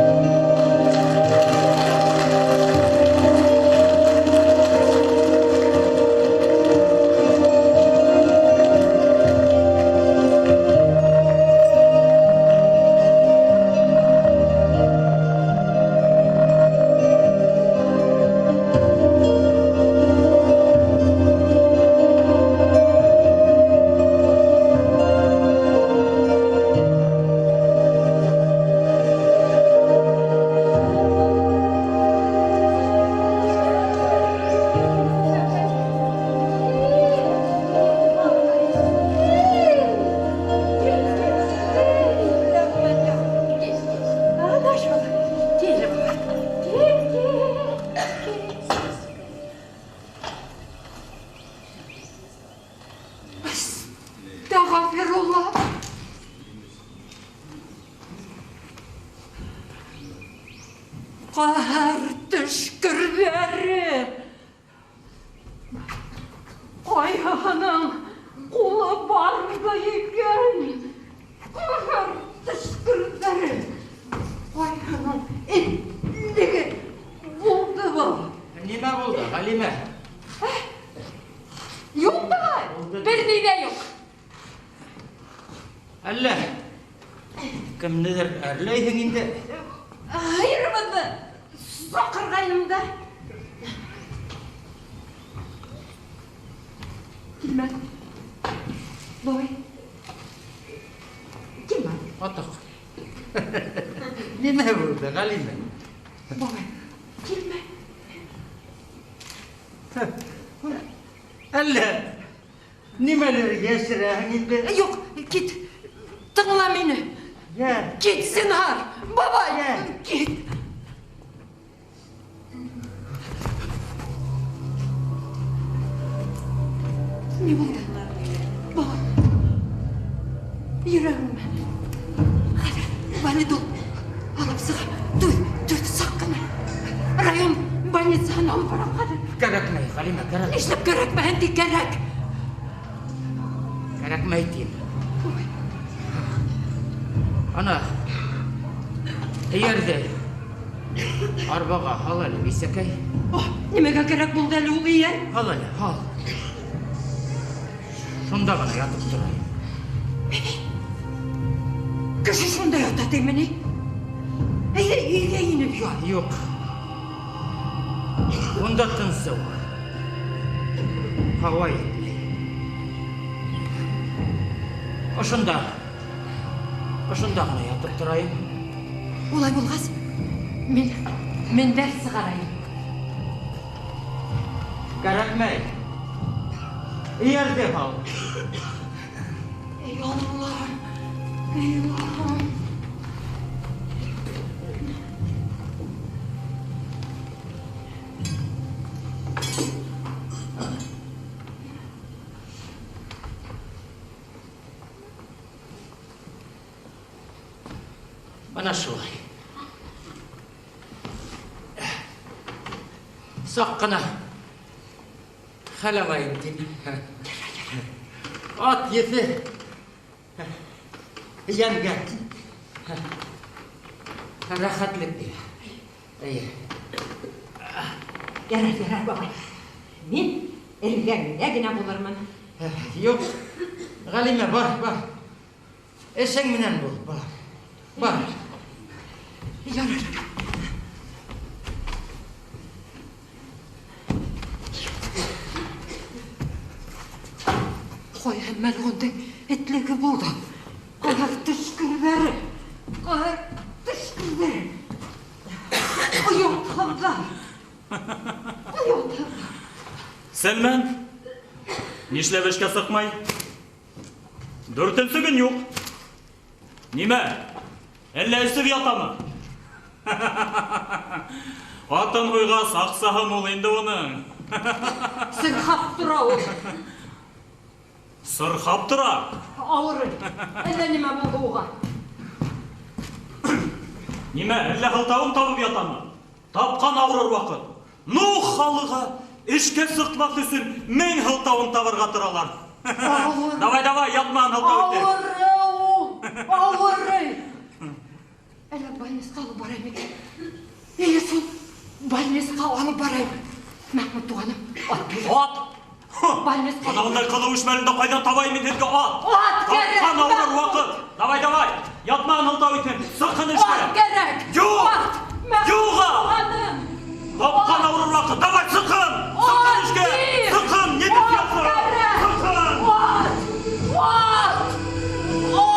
Әстәғфирулла. Ҡәһәр төшкөрҙәре! Ҡайһыһының ҡулы барҙы икән? Ҡәһәр төшкөрҙәре! Ҡайһының этлеге булды был? Нимә булды, Ғәлимә? Юҡ бабай, бер ни ҙә юҡ. Әллә кемделер әрләйһең инде? Һыйырыбыҙҙы саҡырғайным да. Килмә. Бабай. Килмә. Атаҡ. Нимә булды, Ғәлимә? Бабай, килмә. Әллә нимәлер йәшерәһең инде? Юҡ, кит. Тыңла мине. Йә. Кит, зинһар. Бабай, Йә. кит. Ни булды? Бабай. Йөрәгемә. Хәҙер валидол алып сығам. Түҙ, түҙ, саҡ ҡына. Район больницаһына алып барам хәҙер. Кәрәкмәй, Ғәлимә, кәрәкмәй. Нишләп кәрәкмәһен ти, кәрәк. Кәрәкмәй тим. Ой. Ана, эйәрҙе арбаға һал әле, бисәкәй. О, нимәгә кәрәк булды әле ул эйәр? Һал әле, һал. Шунда ғына ятып торайым. Кеше шунда ята тиме ни? Әйҙә, өйгә инеп ят. Юҡ. Унда тынсыу. Һауа етмәй. Ошонда. Ошонда ғына ятып торайым. Улай булғас, мин мендәр сығарайым. Кәрәкмәй. Эйәрҙе һал. Эй Аллаһ, эй Аллаһ. Бына шулай. Саҡ ҡына хәл алайым тип. Ат еҫе йәнгә рәхәтлек бирә. Эйе. Ярар, ярар, бабай. Мин эргәңдә генә булырмын. Юҡ, Ғәлимә, бар, бар. Эшең менән бул, бар. Бар. Ярар. Ҡайһы мәлғүндең этлеге булды. Ҡәһәр төшкөрҙәре. Ҡәһәр төшкөрҙәре. Оятһыҙҙар. Оятһыҙҙар. Сәлмән, нишләп эшкә сыҡмай? Дүртенсе көн юҡ. Нимә? Әллә эсеп ятамы? Атын һуйғас, аҡсаһы мул инде уның. Сырхап тора ул. Сырхап тора? Ауырый. Әллә нимә булды уға? Нимә, әллә һылтауын табып ятамы? Тапҡан ауырыр ваҡыт. Ну, халыға эшкә сыҡмаҫ өсөн мең һылтауын табырға торалар. Давай, давай, ятмаһын һылтау итеп. Ауырый ул, ауырый. Әллә больницаға алып барайым икән? Эйе шул, больницаға алып барайым. Мәхмүт туғаным, ат бир. Ат? Больницаға. Ана ундай ҡыҙыу эш мәлендә ҡайҙан табайым мин һеҙгә ат? Ат кәрәк, Тапҡан ауырыр Мәхмүт. ваҡыт. Давай, давай, ятмаһын һылтау итеп, сыҡһын эшкә. Ат кәрәк. Юҡ! Ат, Мәхмүт Юға! туғаным. Тапҡан ауырыр ваҡыт. Давай, сыҡһын! Сыҡһын Ат эшкә! бир! Сыҡһын! Ни тип Ат ятһын? кәрәк! Сыҡһын! Ат! Ат! Ат! Ат! Ат!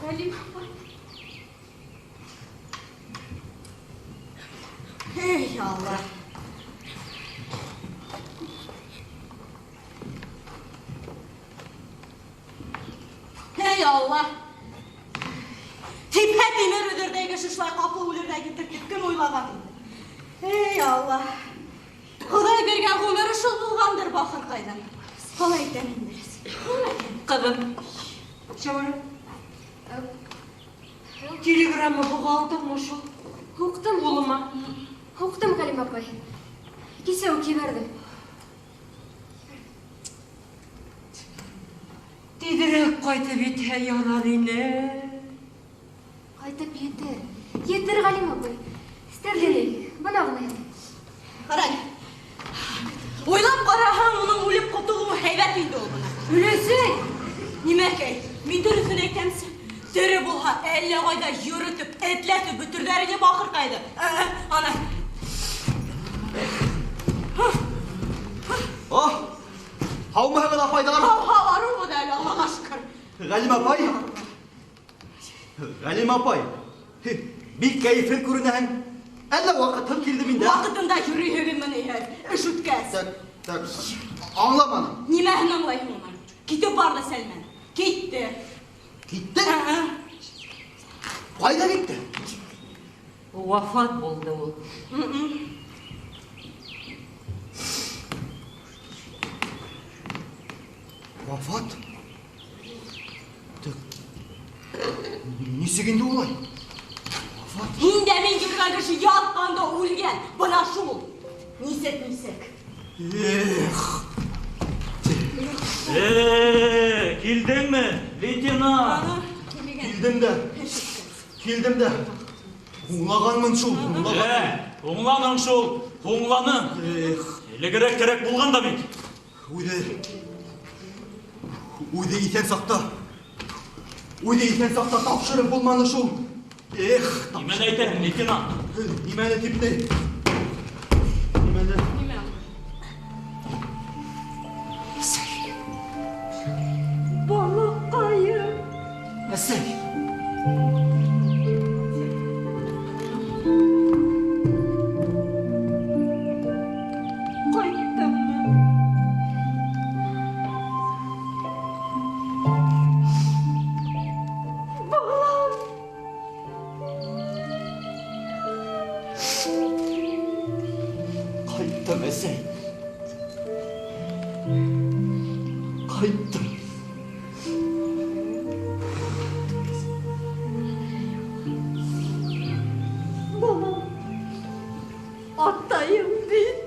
Ғәлимә апай. Эй, Алла. Эй, Алла. Типһә тимер өҙөрҙәй кеше шулай ҡапыл үлерҙәй итер тип кем уйлаған инде. Эй, Алла. Хоҙай биргән ғүмере шул булғандыр бахырҡайҙың. Ҡалай итәм инде. Ҡыҙым, Шәүрә, телеграмма һуға алдыңмы шул? Һуҡтым. Улыма. Һуҡтым, Ғәлимә апай. Кисә үк ебәрҙем. Тиҙерәк ҡайтып етһә ярар ине. Ҡайтып етер. Етер, Ғәлимә апай. Стәрлеләй, бына ғына ята. Ҡара. Уйлап ҡараһаң, уның үлеп ҡотолоуы һәйбәт инде ул бына. Өләсәй! Нимәкәй, мин дөрөҫөн әйтәмсе. Тере булһа, әллә ҡайҙа йөрөтөп, этләтеп бөтөрҙәр ине бахырҡайҙы. Ана. О, һаумыһығыҙ, апайҙар? Һау, һау, арыубыҙ әле, Аллаға шөкөр. Ғәлимә апай. Ғәлимә апай. Бик кәйефһеҙ күренәһең. Әллә ваҡытһыҙ килдем инде? Ваҡытында йөрөйһөгөҙме ни һеҙ? Эш үткәс. Так, так, аңламаным. Нимәһен аңлайһың уның? Китеп барҙы Сәлмән. Китте. Китте? Ә-ә. Ҡайҙа китте? Вафат булды ул. Вафат? Тек, нисек инде улай? Вафат? Һин дә мин йөргән кеше ятҡанда үлгән. Бына шул. Нисек, нисек? Эх! Килдеңме, лейтенант? Килдем дә. Килдем дә. Һуңлағанмын шул, һуңлағанмын. Һуңланың шул, һуңланың. Эх. Элегерәк кәрәк булған да бит. Үҙе, үҙе иҫән саҡта, үҙе иҫән саҡта тапшырып булманы шул. Эх, Нимәне әйтәһең, лейтенант? Нимәне тип ни? Нимәне? Нимә? Балаҡайым. Әсәй! Ҡайттыңмы? Балам! Ҡайттым, әсәй. Ҡайттым. Балам, атайым бит.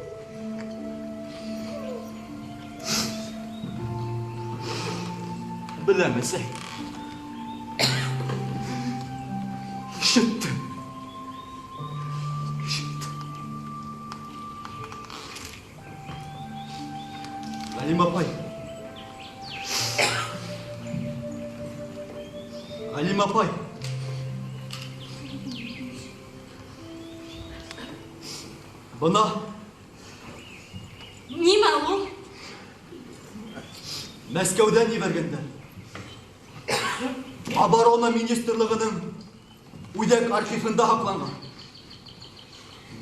Беләм, әсәй. Ишеттем. Ишеттем. Ғәлимә апай. Ғәлимә апай. Бына. Нимә ул? Мәскәүҙән ебәргәндәр. Оборона министрлығының үҙәк архивында һаҡланған.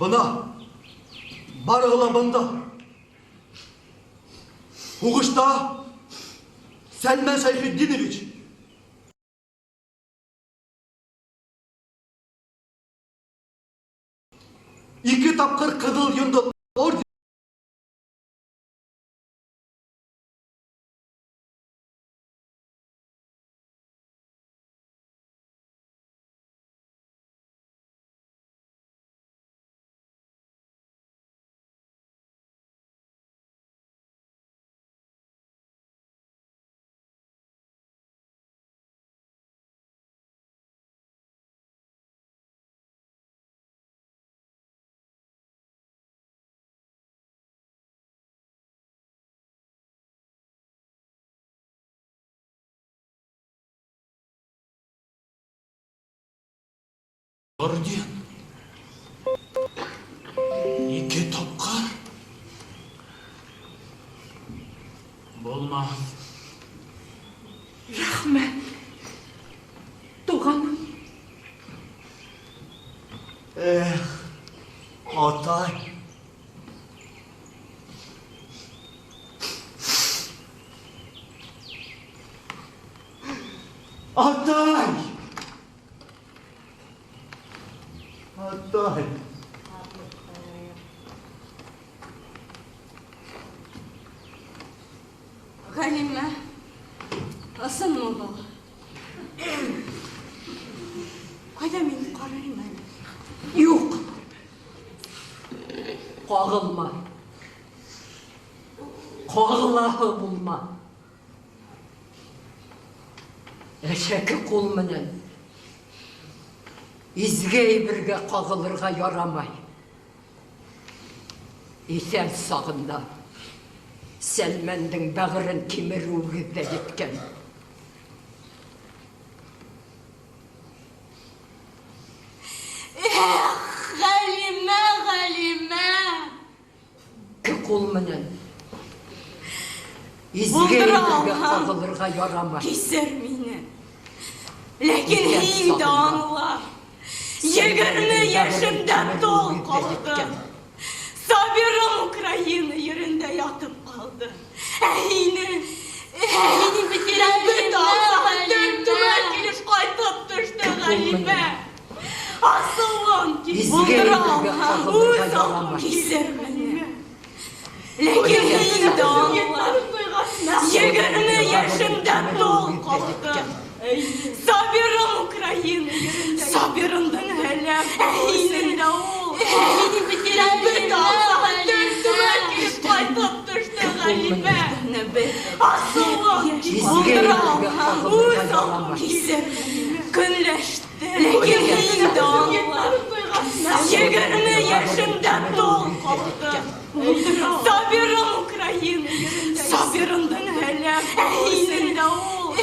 Бына, барыһы ла бында. Һуғышта Сәлмән Шәйхетдинович ике тапҡыр Ҡыҙыл Йондоҙ орден Орден. Ике тапҡыр. Булмаҫ. Рәхмәт, туғаным. Эх, атай. Атай! Атай! Ғәлимә, ысынмы был? Ҡайҙа мин ҡарайым әле? Юҡ. Ҡағылма. Ҡағылаһы булма. Әшәке ҡул менән изге әйбергә ҡағылырға ярамай. Иҫән сағында Сәлмәндең бәғерен кимереүегеҙ ҙә еткән. Эх, Ғәлимә, Ғәлимә! Ике ҡул менән изге Булдыра әйбергә алһаң, ҡағылырға ярамай. Кисер мине. Ләкин Иҫән һин дә сағында аңла. Егерме Сәлмәндең йәшемдә бәғерен тол кимереүегеҙ дә ҡалдым. еткән. Сабирым Украина ерендә ятып ҡалды. Ә һине, ә һине бит бөтә алһаң, төп-түгән килеш ҡайтып төштө Кем ул Ғәлимә. менән? Асылым Изге булдыра әйбергә алһаң, ҡағылырға үҙ ярамай. кисер мине. Ләкин Иҫән һин дә сағында аңла. Егерме Сәлмәндең Йәшемдә тол ҡалдым. Сабирым Украина ерендә, Сабирымдың һәләк булыу ул. Бөтә алға килеп ҡайтып төштө Ғәлимә. Асылым, булдыра алмам, үҙ алғым килде. Көнләште, ләкин мин дә аңла. 20 йәшемдә тол ҡалдым. Сабирым Украина ерендә, Сабирымдың һәләк булыу ул.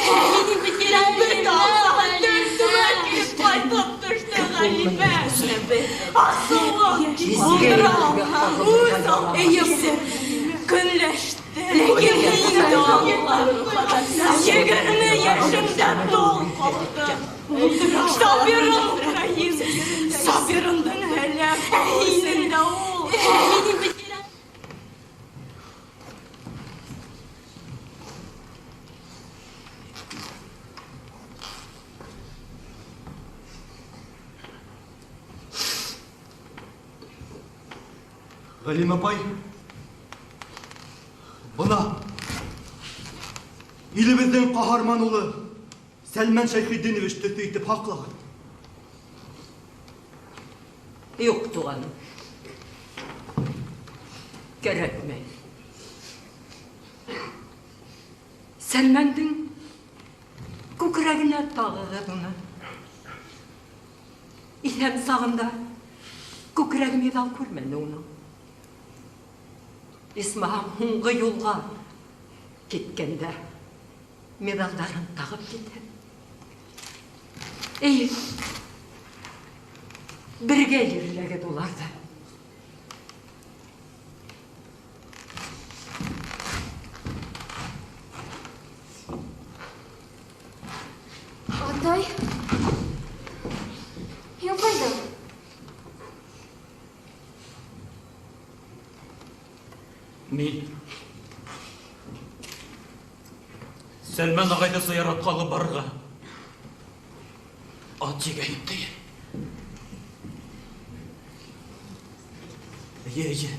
Бөтә алға килеп ҡайтып төштө Ғәлимә. Асылым, булдыра алмам, үҙ алғым килде. Көнләште, ләкин мин дә аңла. 20 йәшемдә тол ҡалдым. Сабирым Украина ерендә, Сабирымдың һәләк булыу ул. Ғәлимә апай, бына илебеҙҙең ҡаһарман улы Сәлмән Шәйхетдинович төҫө итеп һаҡлағыҙ. Юҡ, туғаным. Кәрәкмәй. Сәлмәндең күкрәгенә тағығыҙ уны. Иҫән сағында күкрәге миҙал күрмәне уның. Исмаһам һуңғы юлға киткәндә миҙалдарын тағып китә. Эй, бергә ерләгеҙ уларҙы. Атай, һин ҡайҙа? Мин Сәлмән ағайҙы зыяратҡа алып барырға ат егәйем тейем. Эйе, эйе.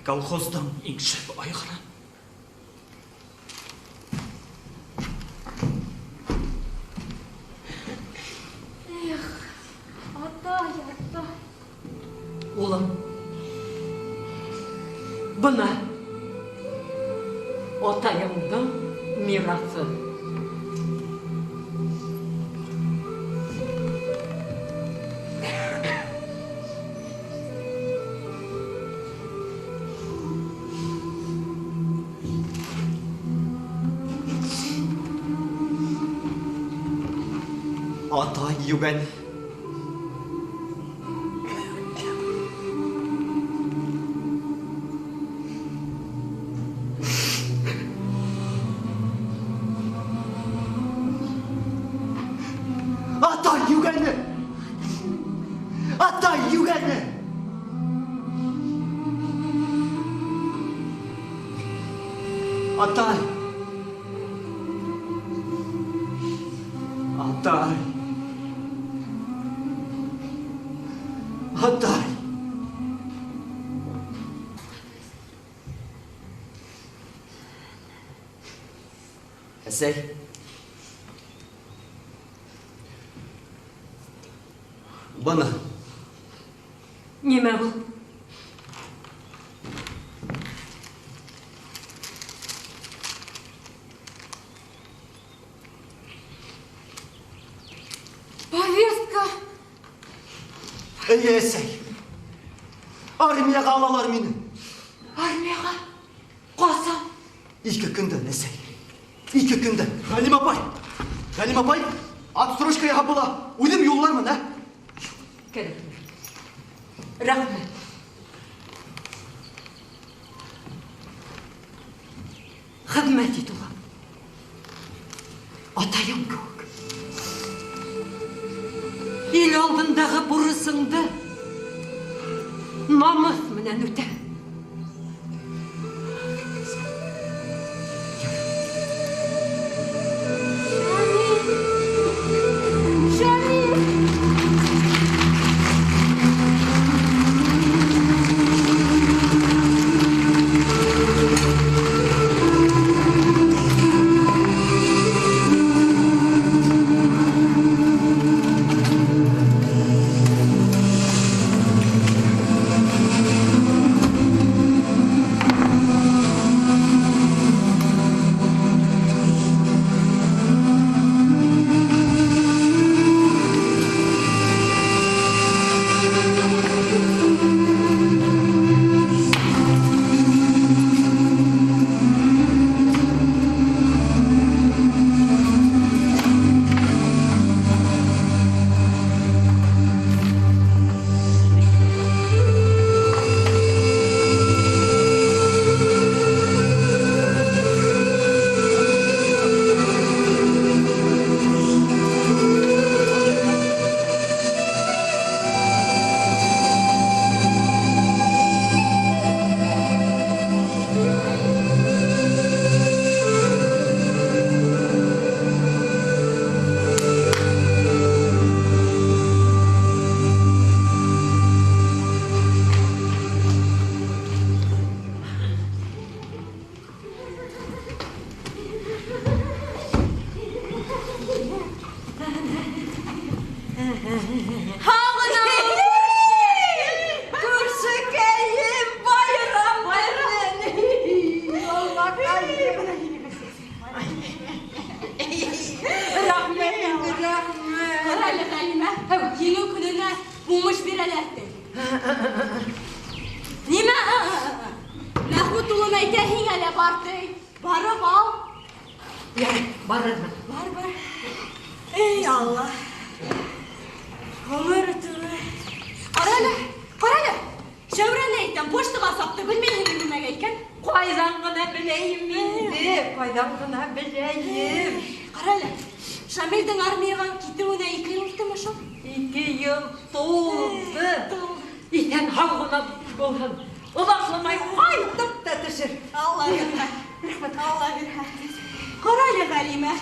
Колхоздың иң шәп айғыры. Эх, атай, атай. Улым, бына атайыңдың мираҫы. Атай йүгән. Атай йүгәне! Атай йүгәне! Атай! Атай! Атай! Әсәй! Бына. Нимә был? Повестка. Эйе, әсәй. Армияға алалар мине. Армияға? Ҡасан? 2 көндән, әсәй. 2 көндән. Ғәлимә апай. Ғәлимә апай, отсрочка яһап була. Үҙем юллармын, ә? Кәрәкмәй. Рәхмәт. Хеҙмәт ит, улым. Атайың кеүек. Ил алдындағы бурысыңды намыҫ менән үтә. Шамил! бар ти. Барып ал. Ярай, барырмын. Бар, бар. Эй, Алла. Ғүмер үтеүе. Ҡара әле, ҡара әле. Шәүрәне әйтәм, почтаға сапты, белмәйһеңме нимәгә икән? Ҡайҙан ғына беләйем инде, ҡайҙан ғына беләйем. Ҡара әле, Шамилдең армияға китеүенә 2 йыл үттеме шул? 2 йыл тулды. Иҫән һау ғына булһын. Оҙаҡламай ҡайтып та төшөр. Алла бирһә. Рәхмәт, Алла бирһә. Ҡара әле, Ғәлимә.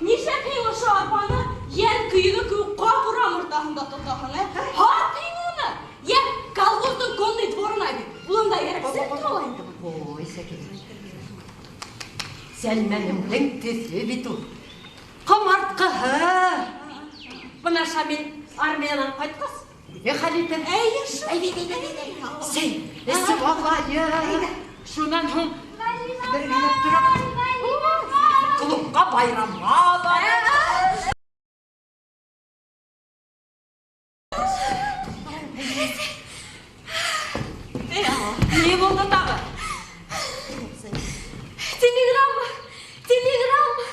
Нишләп һин ошо арпаны йән көйөгө кеүек ҡап урам уртаһында тотаһың, ә? Һат һин уны. Йә колхоздың конный дворына бит. Улында кәрәк тула инде. Ой, Сәкинә. Сәлмәнемдең төҫө бит ул. Ҡомартҡыһы. Бына Шамил армиянан ҡайтҡас, үҙе хәл итер. Әйе шул. Әйҙә, әйҙә, әйҙә, әйҙә. Сәй эсеп алайыҡ. Шунан һуң бергәләп тороп клубҡа байрамға барабыҙ. Ни булды тағы? Телеграмма! Телеграмма!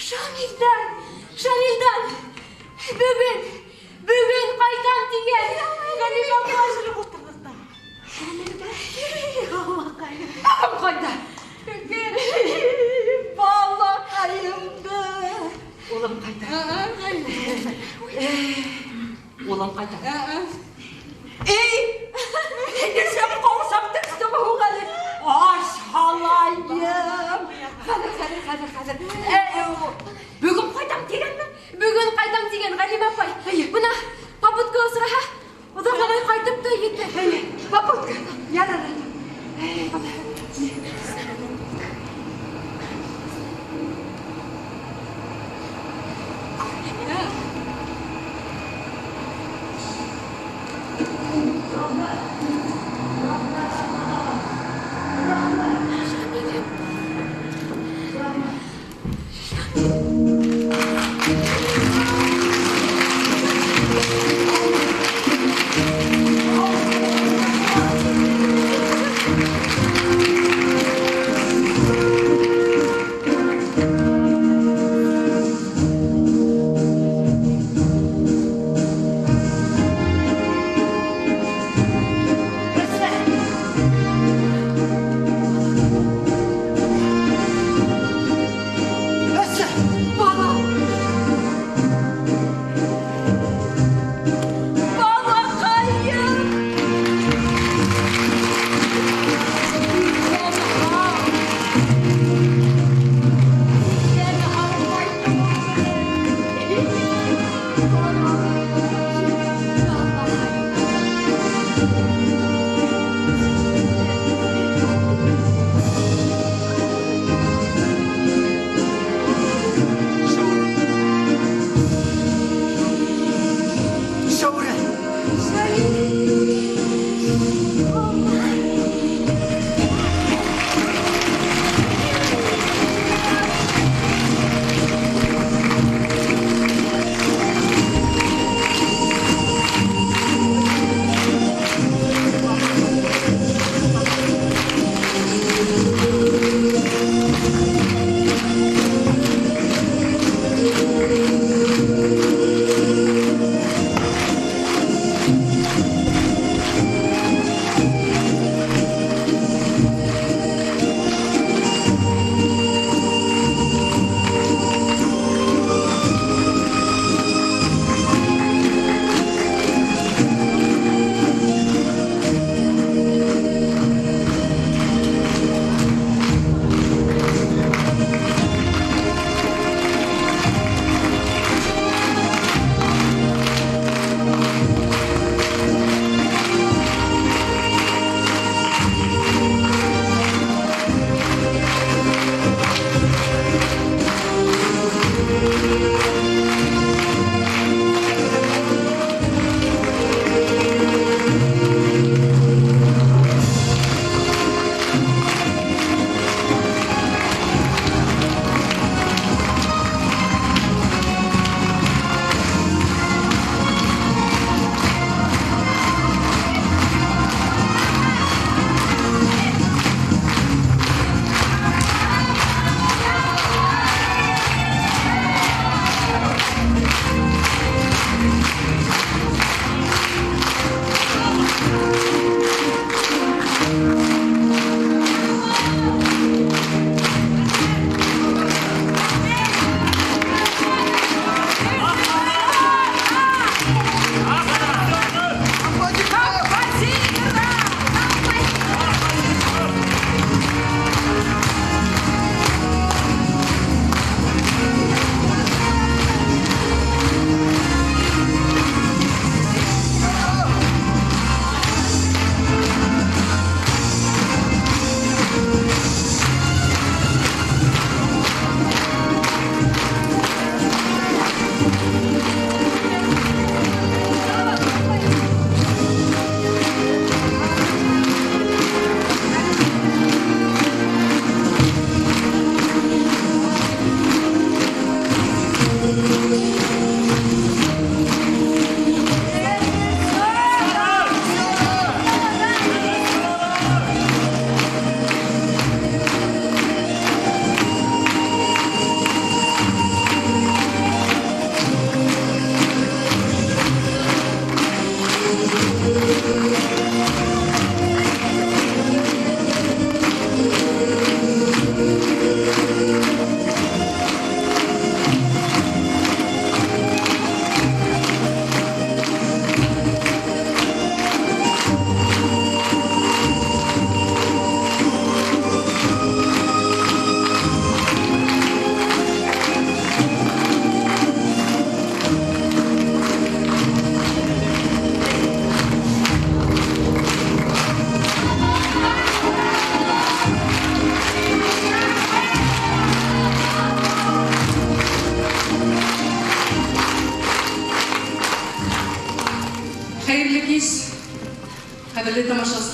Шамилдан! Шамилдан! Бөгөн! Бөгөн ҡайтам тигән! Ғәлимә апай йөрөп ултырҙыҡ та. Шамилдан. Аллаҡайым. Ағам ҡайҙа? Балаҡайымды. Улым ҡайҙа? Улым ҡайҙа? Эй! Нишләп ҡаушап төштөң һуң әле? Аш һалайым. Хәҙер, хәҙер, хәҙер, хәҙер. Эй, бөгөн ҡайтам тигәнме? Бөгөн ҡайтам тигән, Ғәлимә апай. Бына попутка осраһа, оҙаҡламай ҡайтып та етте. Әйе, попутка. Ярар. Эй, бына.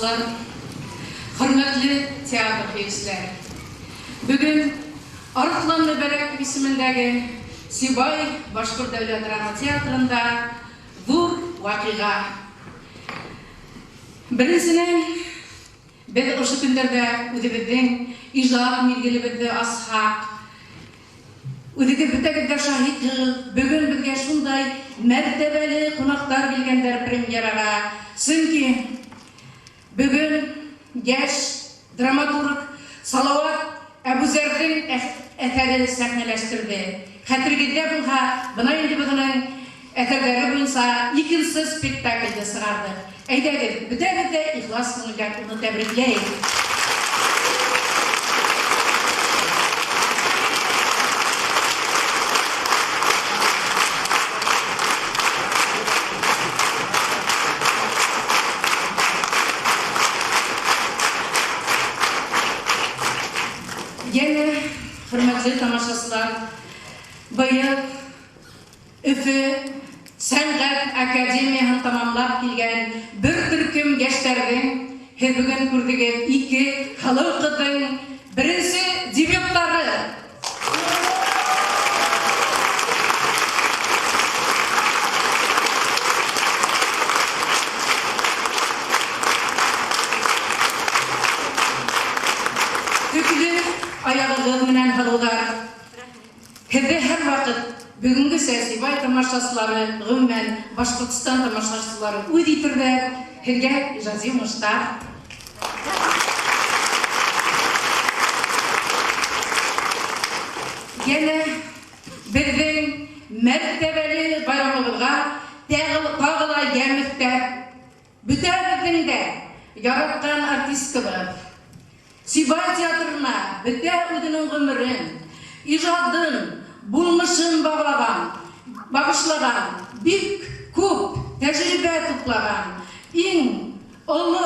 Тамашасылар, хөрмәтле театр һөйөүселәр. Бөгөн Арыҫлан Мөбәрәков исемендәге Сибай башҡорт дәүләт драма театрында ҙур ваҡиға. Беренсенән, беҙ ошо көндәрҙә үҙебеҙҙең ижад миҙгелебеҙҙе асһаҡ, үҙегеҙ бөтәгеҙ ҙә шаһитһығыҙ, бөгөн беҙгә шундай мәртәбәле ҡунаҡтар килгәндәр премьераға. Сөнки бөгөн йәш драматург Салауат Әбүзәрҙең әҫәре сәхнәләштерҙе. Хәтерегеҙҙә булһа, бына инде беҙ уның әҫәрҙәре буйынса икенсе спектаклде сығарҙыҡ. Әйҙәгеҙ, бөтәбеҙ ҙә ихлас күңелдән уны тәбрикләйек. Йәнә, хөрмәтле тамашасылар, быйыл Өфө сәнғәт академияһын тамамлап килгән бер төркөм йәштәрҙең, һеҙ бөгөн күрҙегеҙ, ике һылыу ҡыҙҙың беренсе дебюттары. Төклө аяғығыҙ менән һылыуҙар, һеҙҙе һәр ваҡыт бөгөнгөсә Сибай тамашасылары, ғөмүмән Башҡортостан тамашасылары үҙ итерҙәр. Һеҙгә ижади уңыштар. Йәнә беҙҙең мәртәбәле байрамыбыҙға тағы ла йәм өҫтәп, бөтәбеҙҙең дә яратҡан артисткабыҙ Сибай театрына бөтә үҙенең ғүмерен, ижадын, булмышын бағышлаған, бик күп тәжрибә туплаған, иң оло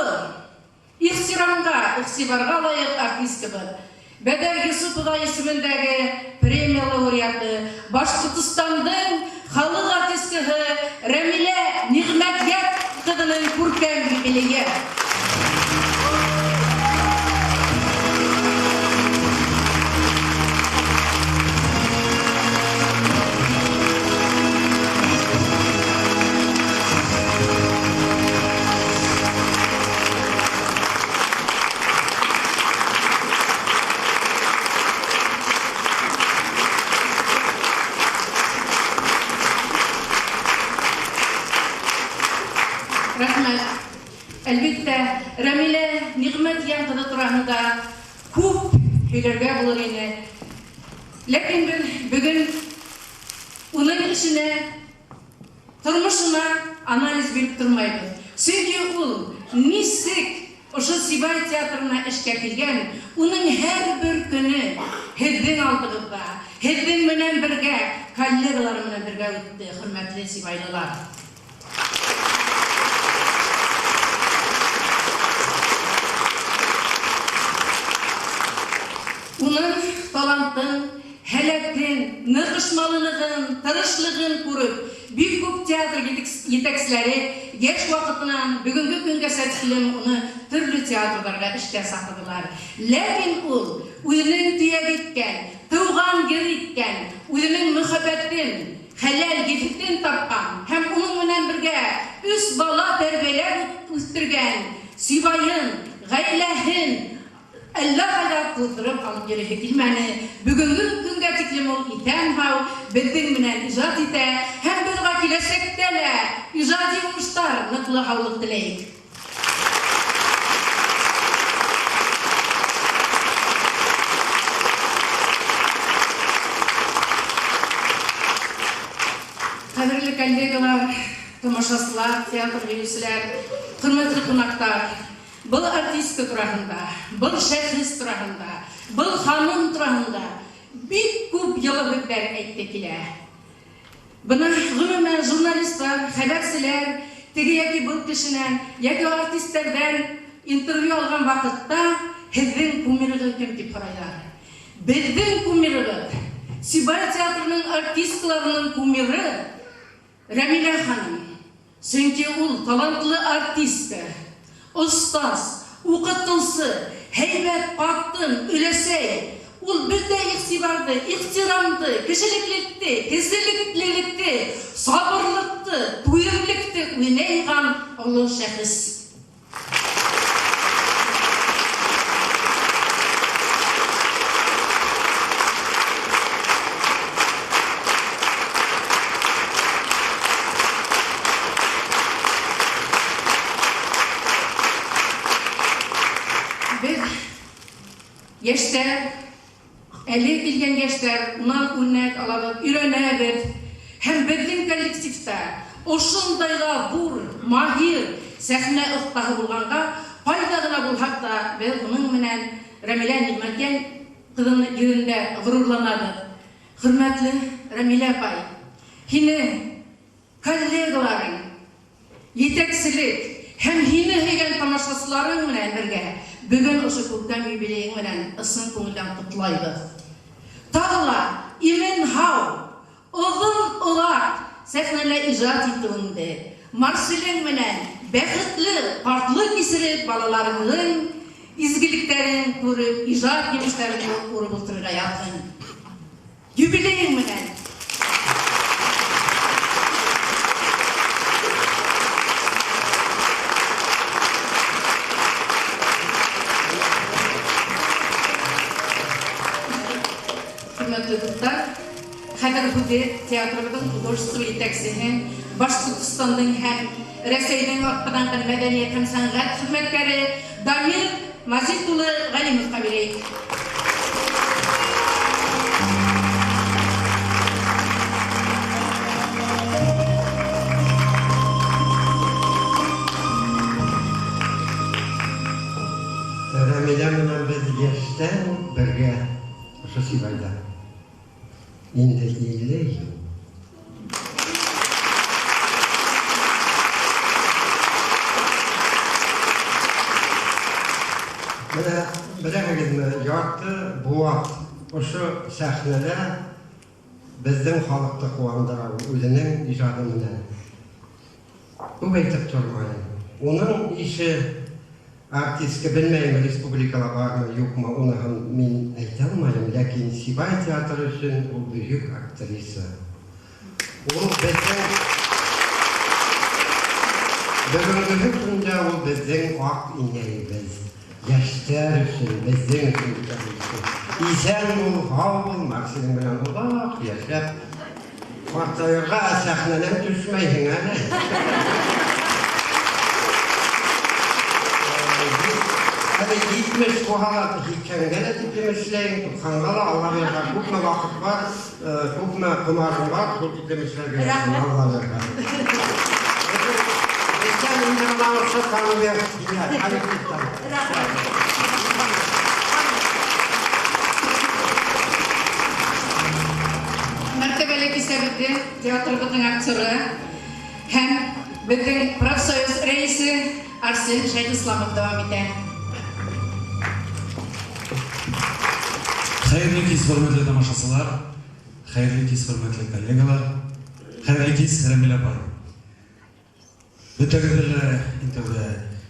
ихтирамға, иғтибарға лайыҡ артисткабыҙ Бәдәр Йосопова исемендәге премия лауреаты, Башҡортостандың халыҡ артисткаһы Рәмилә Ниғмәтйәр ҡыҙының күркәм юбилейы. Рәхмәт. Әлбиттә, Рәмилә Ниғмәтйән ҡыҙы тураһында күп һөйләргә булыр ине. Ләкин беҙ бөгөн уның эшенә, тормошона анализ биреп тормайбыҙ. Сөнки ул нисек ошо Сибай театрына эшкә килгән, уның һәр бер көнө һеҙҙең алдығыҙҙа, һеҙҙең менән бергә, коллегалары менән бергә үтте, хөрмәтле сибайлылар. Уның талантын, һәләтен, ныҡышмалылығын, тырышлығын күреп, бик күп театр етәкселәре йәш ваҡытынан бөгөнгө көнгәсә тиклем уны төрлө театрҙарға эшкә саҡырҙылар. Ләкин ул үҙенең төйәк иткән, тыуған ер иткән, үҙенең мөхәббәтен, хәләл ефетен тапҡан һәм уның менән бергә өс бала тәрбиәләп үҫтергән Сибайын, ғаиләһен әллә ҡайҙа туҙҙырып алып йөрөһө килмәне. Бөгөнгө көнгә тиклем ул иҫән-һау беҙҙең менән ижад итә һәм беҙ уға киләсәктә лә ижади уңыштар, ныҡлы һаулыҡ теләйек. Ҡәҙерле коллегалар, тамашасылар, театр һөйөүселәр, хөрмәтле ҡунаҡтар, был артистка тураһында, был шәхес тураһында, был ханым тураһында бик күп йылы һүҙҙәр әйтте килә. Бына ғөмүмән журналистлар, хәбәрселәр теге йәки был кешенән, йәки артистәрҙән интервью алған ваҡытта һеҙҙең кумирығыҙ кем тип һорайҙар. Беҙҙең кумирыбыҙ, Сибай театрының артисткаларының кумиры Рәмилә ханым. Сөнки ул талантлы артистка, Остаз, укытыусы, һәйбәт ҡатын, өләсәй. Ул бөтә игътибарҙы, ихтирамды, кешелеклекте, кеселеклекте, сабырлыҡты, түҙемлекте үҙенә йыйған оло шәхес. Беҙ йәштәр, әле килгән йәштәр унан үрнәк алабыҙ, өйрәнәбеҙ. Һәм беҙҙең коллективта ошондайға ҙур, маһир сәхнә оҫтаһы булғанға, ҡайҙа ғына булһаҡ та, беҙ уның менән Рәмилә Ниғмәтйән ҡыҙының йөҙөндә ғорурланабыҙ. Хөрмәтле Рәмилә апай, һине коллегаларың, етәкселек һәм һине һөйгән тамашасыларың менән бергә бөгөн ошо күркәм юбилейың менән ысын күңелдән ҡотлайбыҙ. Тағы ла имен һау, оҙон оҙаҡ сәхнәлә ижад итеүеңде, Марселең менән бәхетле ҡартлыҡ кисереп, балаларыңдың изгелектәрен күреп, ижад емештәрен күреп ултырырға яҙһын. Юбилейың менән! Хөрмәтле дуҫтар, хәҙер һүҙҙе театрыбыҙҙың художество етәксеһе, Башҡортостандың һәм Рәсәйҙең атҡаҙанған мәҙәниәт һәм сәнғәт хеҙмәткәре Дамир Мазит улы Ғәлимовҡа бирәйек. Рәмилә менән беҙ йәштән үк бергә ошо Сибайҙа. Инде 50 йыл. Менә беләһегеҙме, ярты быуат ошо сәхнәлә беҙҙең халыҡты ҡыуандыра үҙенең ижады менән. Күп әйтеп тормайым. Уның ише артистка белмәйем, республикала бармы, юҡмы, уныһын мин әйтә алмайым, ләкин Сибай театры өсөн ул бөйөк актриса. Ул беҙҙең бөгөнгө көндә ул беҙҙең аҡ инәйебеҙ. Йәштәр өсөн, беҙҙең өсөн күтәрелде. Иҫән бул, һау бул, Марселең менән оҙаҡ йәшәп, ҡартайырға сәхнәнән төшмәйһең әле. Әле 70 булһа ла, һикһәнгә лә тиклем эшләйем, туҡһанға ла, Алла бирһә, күпме ваҡыт бар, күпме ҡомарың бар, шул тиклем эшләргә ярҙам, Алла бирһә. Беҙҙән инде бына ошо конверт килә, коллективтан. Мәртәбәле кисәбеҙҙе театрыбыҙҙың актеры һәм беҙҙең профсоюз рәйесе Арсен Шәйхисламов дауам итә. Хәйерле кис, хөрмәтле тамашасылар, хәйерле кис, хөрмәтле коллегалар, хәйерле кис, Рәмилә апай. Бөтәгеҙҙе лә инде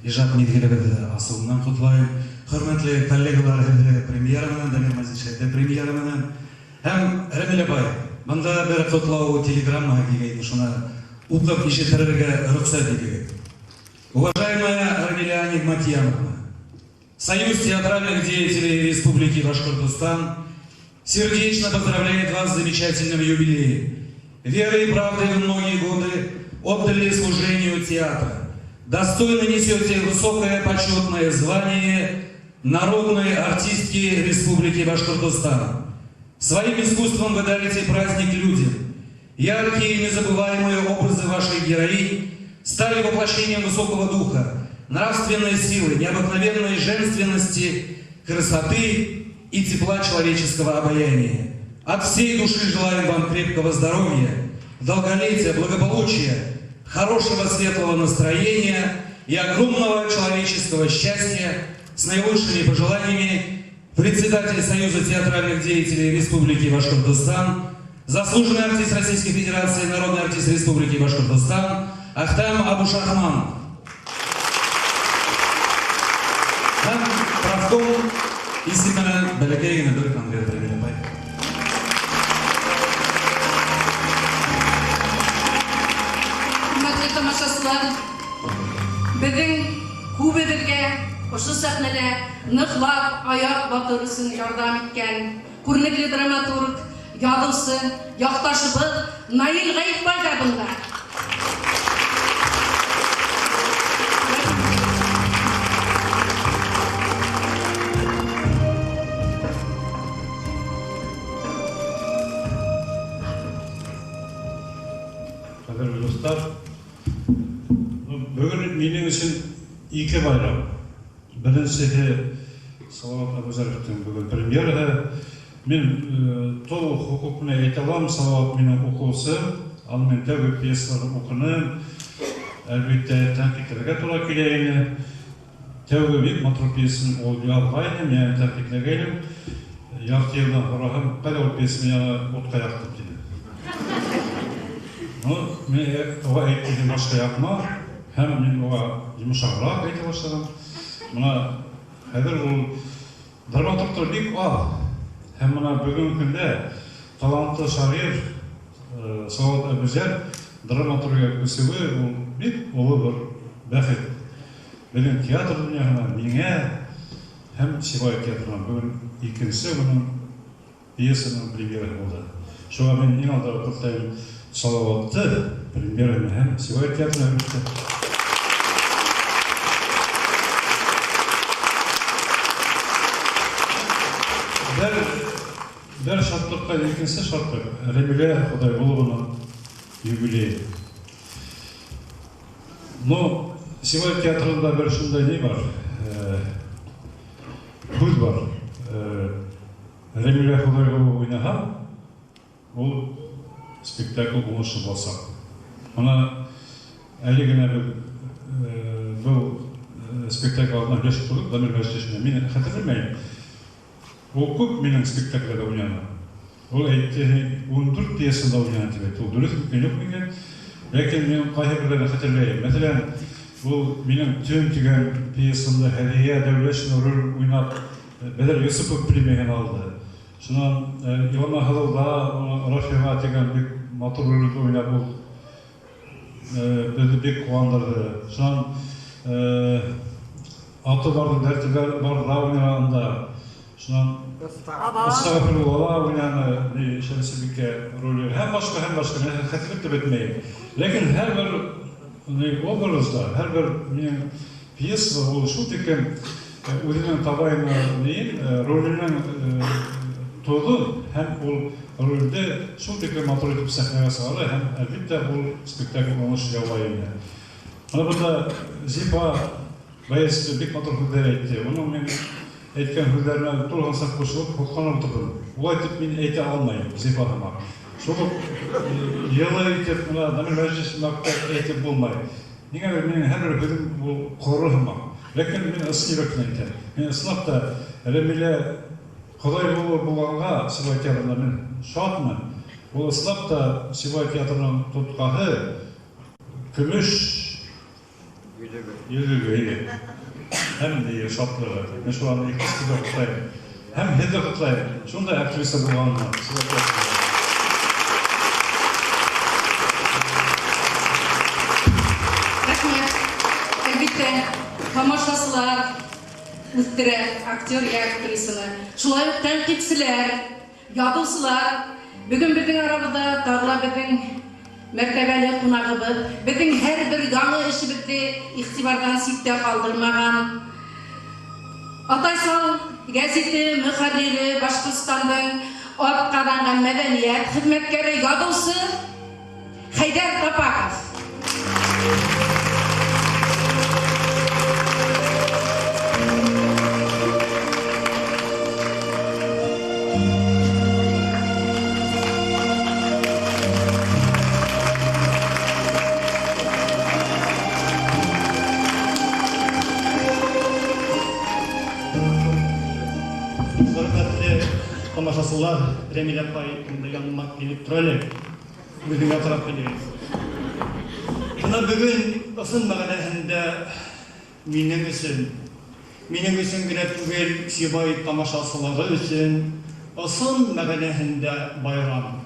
ижад миҙгелебеҙҙе асыу менән ҡотлайым. Хөрмәтле коллегалар, һеҙҙе премьера менән, Дамир Мазит һеҙҙе премьера менән. Һәм Рәмилә апай, бында бер ҡотлау телеграммаһы килгәйне, шуны уҡып ишеттерергә рөхсәт итегеҙ. Уважаемая Рамиля Нигматьяновна, Союз театральных деятелей Республики Башкортостан сердечно поздравляет вас с замечательным юбилеем. Верой и правдой вы многие годы отдали служению театра. Достойно несете высокое почетное звание народной артистки Республики Башкортостан. Своим искусством вы дарите праздник людям. Яркие и незабываемые образы ваших героинь стали воплощением высокого духа, нравственной силы, необыкновенной женственности, красоты и тепла человеческого обаяния. От всей души желаем вам крепкого здоровья, долголетия, благополучия, хорошего светлого настроения и огромного человеческого счастья. С наилучшими пожеланиями председатель Союза театральных деятелей Республики Башкортостан, заслуженный артист Российской Федерации, народный артист Республики Башкортостан Ахтам Абушахман. Һәм профком исеменә бәләкәй генә бер конверт, Рәмилә апай. Хөрмәтле тамашасылар, беҙҙең күбебеҙгә ошо сәхнәлә ныҡлап аяҡ баҫыр өсөн ярҙам иткән күренекле драматург, яҙыусы, яҡташыбыҙ Наил Ғәйепбай ҙа бында. Ҡәҙерле дуҫтар, бөгөн минең өсөн ике байрам. Беренсеһе Салават Әбүзәровтың бөгөн премьераһы. Мин тулы хоҡуҡ менән әйтә алам, Салават минең уҡыусым, аны мин тәүге пьесаларын уҡыным. Әлбиттә, тәнҡитләргә тура килә ине. Тәүге бик матур пьесаны ул яҙғайны, мин аны тәнҡитләгәйнем. Ярты йылдан һораһам, ҡайҙа ул пьесаны яңы утҡа яҡтым, тине. Ну, мин уға әйттем, башҡа яҡма, һәм мин уға йомшағыраҡ әйтә башланым. Бына хәҙер ул драматургтар бик аҙ. Һәм бына бөгөнгө көндә талантлы шағир Салават Әбүзәр драматургия күсеүе ул бик оло бер бәхет. Беҙҙең театр донъяһына, миңә һәм Сибай театрына бөгөн икенсе уның пьесаның премьераһы булды. Шуға мин иң алда ҡотлайым Салаватты премьераһы һәм Сибай театрына, әлбиттә. Бер шатлыҡҡа икенсе шатлыҡ Рәмилә Хоҙайғолованың юбилейы. Но Сибай театрында бер шундай ни бар, һүҙ бар. Рәмилә Хоҙайғолова уйнаһа, ул спектакль уңышлы буласаҡ. Бына әле генә беҙ был спектакль алдынан һөйләшеп торҙоҡ Дамир Мәжитович менән. Мин хәтерләмәйем. Ул күп минең спектаклдә уйнаны. Ул әйтте, 14 пьесада уйнаны тип әйтте. Ул дөрөҫ микән, юҡ микән? Ләкин мин ҡайһы берҙәрен хәтерләйем. Мәҫәлән, ул минең Төн тигән пьесамда Һәҙиә Дәүләтшина роль уйнап, Бәҙәр Йосопов премияһын алды. Шунан Илана Һылыуҙа Рафиға тигән бик матур ролде уйнап, ул беҙҙе бик ҡыуандырҙы. Шунан Аты барҙың дәрте барҙа уйнағанда, шунан Әстәғфирулла уйнаны, Шәмсебикә роле, һәм башҡа, һәм башҡа, мин хәтерләп тә бөтмәйем. Ләкин һәр бер образда, һәр бер минең пьесада ул шул тиклем үҙенең табайына нейен, роленең тоҙон һәм ул ролде шул тиклем матур итеп сәхнәгә сығара, һәм әлбиттә ул спектакль уңыш яулай ине. Бына бында Зифа Баязитова бик матур һүҙҙәр әйтте. Уның мин әйткән һүҙҙәренә тулыһынса ҡушылып, һоҡланып ултырҙым. Улай итеп мин әйтә алмайым Зифа һымаҡ. Шул уҡ йылы итеп, бына Дамир Мәжитович һымаҡ та әйтеп булмай. Ниңәлер минең һәр бер һүҙем ул ҡоро һымаҡ. Ләкин мин ысын йөрәктән әйтәм. Мин ысынлап та Рәмилә Хоҙайғолова булғанға Сибай театрында мин шатмын. Ул ысынлап та Сибай театрының тотҡаһы көмөш йөҙөгө. Һәм ни шатлығы. Мин шуларны икенсе төрлө ҡотлайым. Һәм һеҙҙе ҡотлайым. Шундай актриса булғанына. Рәхмәт. Әлбиттә, тамашасылар үҫтерә актер йә актрисаны. Шулай уҡ тәнҡитселәр, яҙыусылар. Бөгөн беҙҙең арабыҙҙа тағы ла беҙҙең мәртәбәле ҡунағыбыҙ, беҙҙең һәр бер яңы эшебеҙҙе иғтибарҙан ситтә ҡалдырмаған Атайсал гәзите мөхәррире, Башҡортостандың атҡаҙанған мәҙәниәт хеҙмәткәре, яҙыусы Хәйҙәр Тапаков. Хөрмәтле тамашасылар, Рәмилә апай бында яныма килеп тора әле. Үҙеңә ҡарап килегеҙ. Бына бөгөн ысын мәғәнәһендә минең өсөн, Минең өсөн генә түгел, Сибай тамашасылығы өсөн ысын мәғәнәһендә байрам.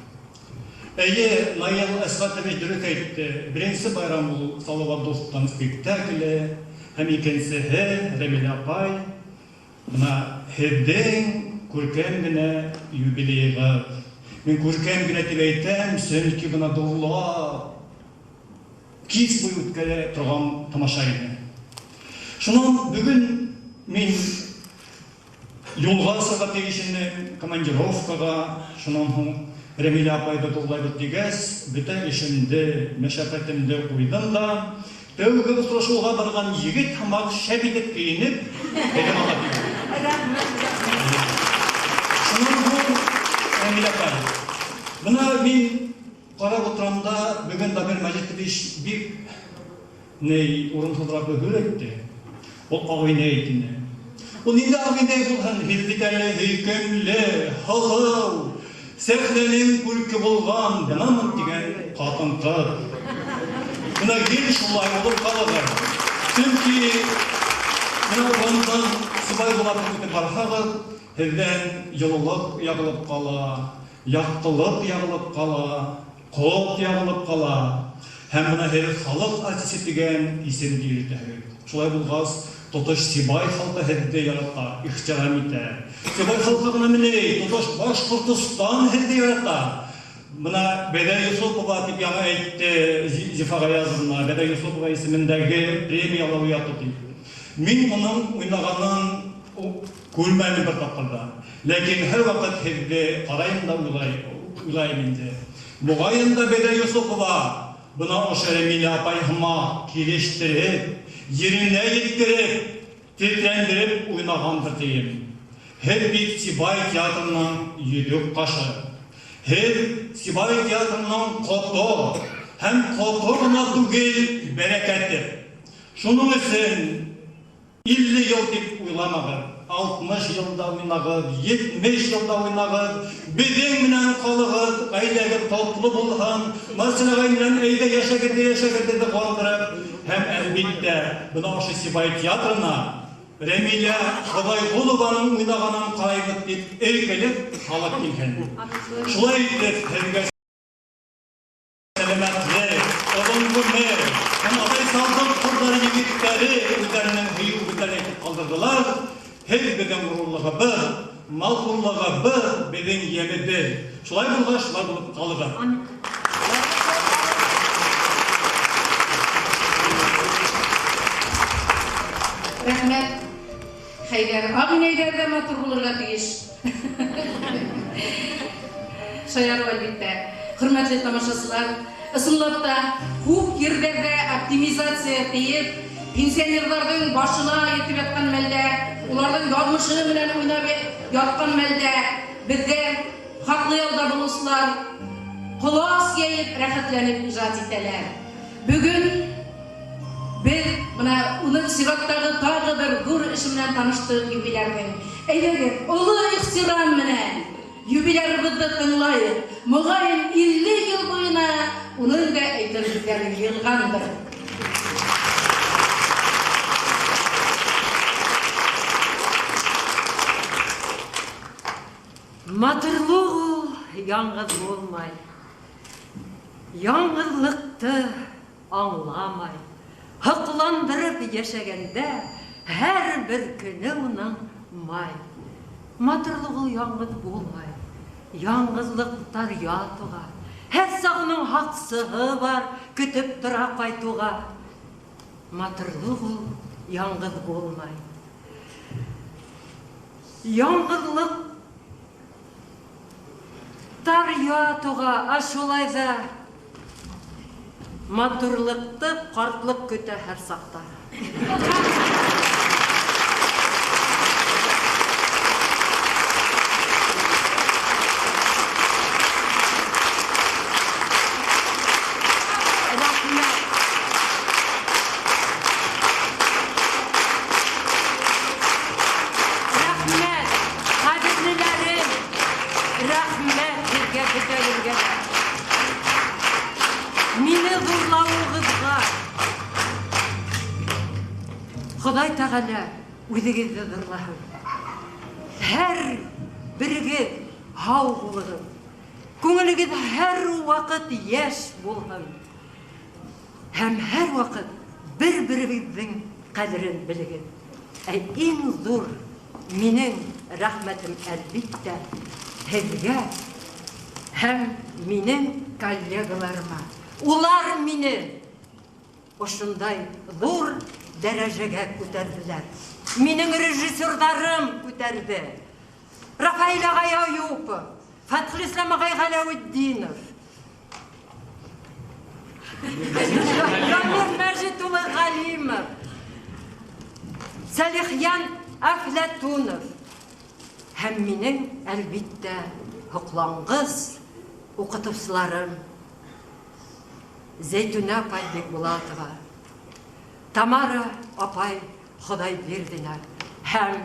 Әйе, Наил Әсхәтович дөрөҫ әйтте. Беренсе байрам ул Салават Дуҫтың спектакле, һәм икенсеһе Рәмилә апай. Бына һеҙҙең күркәм генә юбилейығыҙ. Мин күркәм генә тип әйтәм, сөнки бына ҙурлап кис буйы үткәрә торған тамаша ине. Шунан бөгөн мин юлға сыға тейеш инем, командировкаға, шунан һуң Рәмилә апайҙы ҙурлайбыҙ тигәс, бөтә эшемде, мәшәҡәтемде ҡуйҙым да, тәүге осрашыуға барған егет һымаҡ шәп итеп кейенеп, беҙҙең алға килдем. Шунан һуң Рәмилә апай, бына мин ҡарап ултырам да, бөгөн Дамир Мәжитович бик ни урынһыҙыраҡ бер һүҙ әйтте. Ул ағинәй тине. Ул ниндәй ағинәй булһын, һеҙ бит әле һөйкөмлө, һылыу, сәхнәнең күрке булған бынамын тигән ҡатын-ҡыҙ. Бына гел шулай булып ҡалығыҙ. Сөнки бына урамдан Сибай булып үтеп барһағыҙ, һеҙҙән йылылыҡ яғылып ҡала, яҡтылыҡ яғылып ҡала, ҡот яғылып ҡала. Һәм бына һеҙ халыҡ артисы тигән исемде йөрөтәһегеҙ. Шулай булғас, тотош Сибай халҡы һеҙҙе ярата, ихтирам итә. Сибай халҡы ғына ни, тотош Башҡортостан һеҙҙе ярата. Бына Бәҙә Йосопова тип яңы әйтте Зифа Ғаязовна, Бәҙә Йосопова исемендәге премия лауреаты тип. Мин уның уйнағанын күрмәнем бер тапҡыр ҙа. Ләкин һәр ваҡыт һеҙҙе ҡарайым да уйлайым инде. Моғайын да Бәҙә Йосопова бына ошо Рәмилә апай һымаҡ килештереп, еренә еткереп, тетрәндереп уйнағандыр тием. Һеҙ бит Сибай театрының йөҙөк ҡашы. Һеҙ Сибай театрының ҡото, һәм ҡото ғына түгел, бәрәкәте. Шуның өсөн 50 йыл тип уйламағыҙ, 60 йылда уйнағыҙ, 70 йылда уйнағыҙ, беҙҙең менән ҡалығыҙ, ғаиләгеҙ татлы булһын, Марсель ағай менән әйҙә йәшәгеҙ ҙә йәшәгеҙ тип ҡыуандырып, һәм әлбиттә, бына ошо Сибай театрына Рәмилә Хоҙайғолованың уйнағанын ҡарайбыҙ тип эркелеп халыҡ килһен. Шулай итеп, һеҙгә сәләмәтлек, оҙон ғүмер һәм атай салдың ҡыҙҙары, егеттәре үҙҙәренең һөйөү һүҙҙәрен әйтеп ҡалдырҙылар. Һеҙ беҙҙең ғорурлығыбыҙ, матурлығыбыҙ, беҙҙең йәмебеҙ. Шулай булғас, шулай булып ҡалығыҙ. Рәхмәт, Хәйҙәр. Ағинәйҙәр ҙә матур булырға тейеш. Шаярыу, әлбиттә. Хөрмәтле тамашасылар, ысынлап та күп ерҙәрҙә оптимизация тейеп, пенсионерҙарҙың башына етеп ятҡан мәлдә, уларҙың яҙмышы менән уйнап ятҡан мәлдә, беҙҙә хаҡлы ялда булыусылар ҡолас йәйеп, рәхәтләнеп ижад итәләр. Бөгөн беҙ бына уның сираттағы тағы бер ҙур эше менән таныштыҡ юбилярҙың. Әйҙәгеҙ, оло ихтирам менән юбилярыбыҙҙы тыңлайыҡ. Моғайын 50 йыл буйына уның да әйтер һүҙҙәре йыйылғандыр. Матурлыҡ ул яңғыҙ булмай, яңғыҙлыҡты аңламай, һоҡландырып йәшәгәндә һәр бер көнө уның май. Матурлыҡ ул яңғыҙ булмай, яңғыҙлыҡтар ят уға, һәр саҡ уның һаҡсыһы бар, көтөп тора ҡайтыуға. Матурлыҡ ул яңғыҙ булмай. Яңғыҙлыҡ тар ят уға, ә шулай ҙа матурлыҡты ҡартлыҡ көтә һәр саҡта. Рәхмәт, ҡәҙерлеләрем, рәхмәт һеҙгә бөтәгеҙгә лә. Мине ҙурлауығыҙға. Хоҙай Тәғәлә Үҙегеҙҙе ҙурлаһын. Һәр берегеҙ һау булығыҙ. Күңелегеҙ һәр ваҡыт йәш булһын. Һәм һәр ваҡыт бер-берегеҙҙең ҡәҙерен белегеҙ. Ә иң ҙур минең рәхмәтем әлбиттә һеҙгә һәм минең коллегаларыма. Улар мине ошондай ҙур дәрәжәгә күтәрҙеләр. Минең режиссерҙарым күтәрҙе. Рафаэль ағай Аюпов, Фәтхелислам ағай Ғәләүетдинов, Дамир Мәжит улы Ғәлимов, Сәлихйән Әфләтунов һәм минең әлбиттә һоҡланғыс уҡытыусыларым Зәйтүнә апай Бикбулатова, Тамара апай Хоҙайбирҙина һәм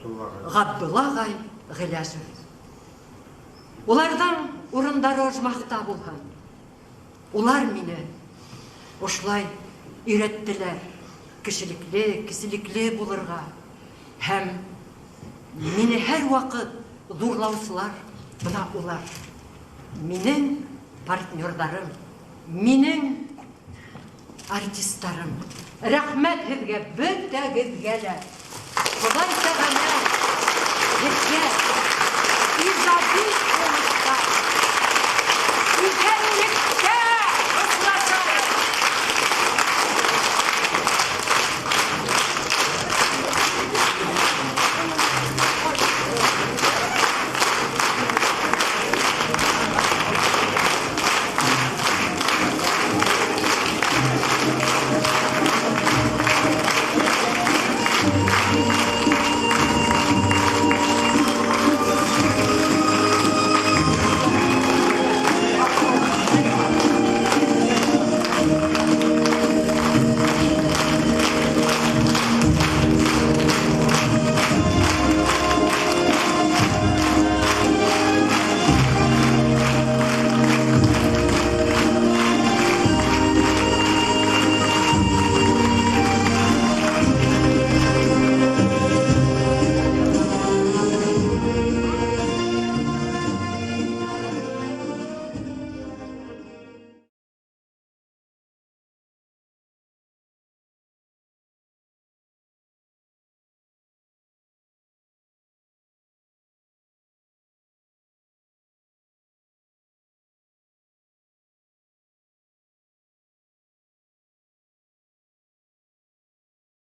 Ғабдулла ағай Ғиләжев. Уларҙың урындары ожмахта булһын. Улар мине ошолай өйрәттеләр кешелекле, кеселекле булырға. Һәм мине һәр ваҡыт ҙурлаусылар бына улар. Минең партнерҙарым, минең артистарым. Рәхмәт һеҙгә, бөтәгеҙгә лә. Хоҙай Тәғәлә һеҙгә ижади уңыштар, иҫәнлектә осрашайыҡ.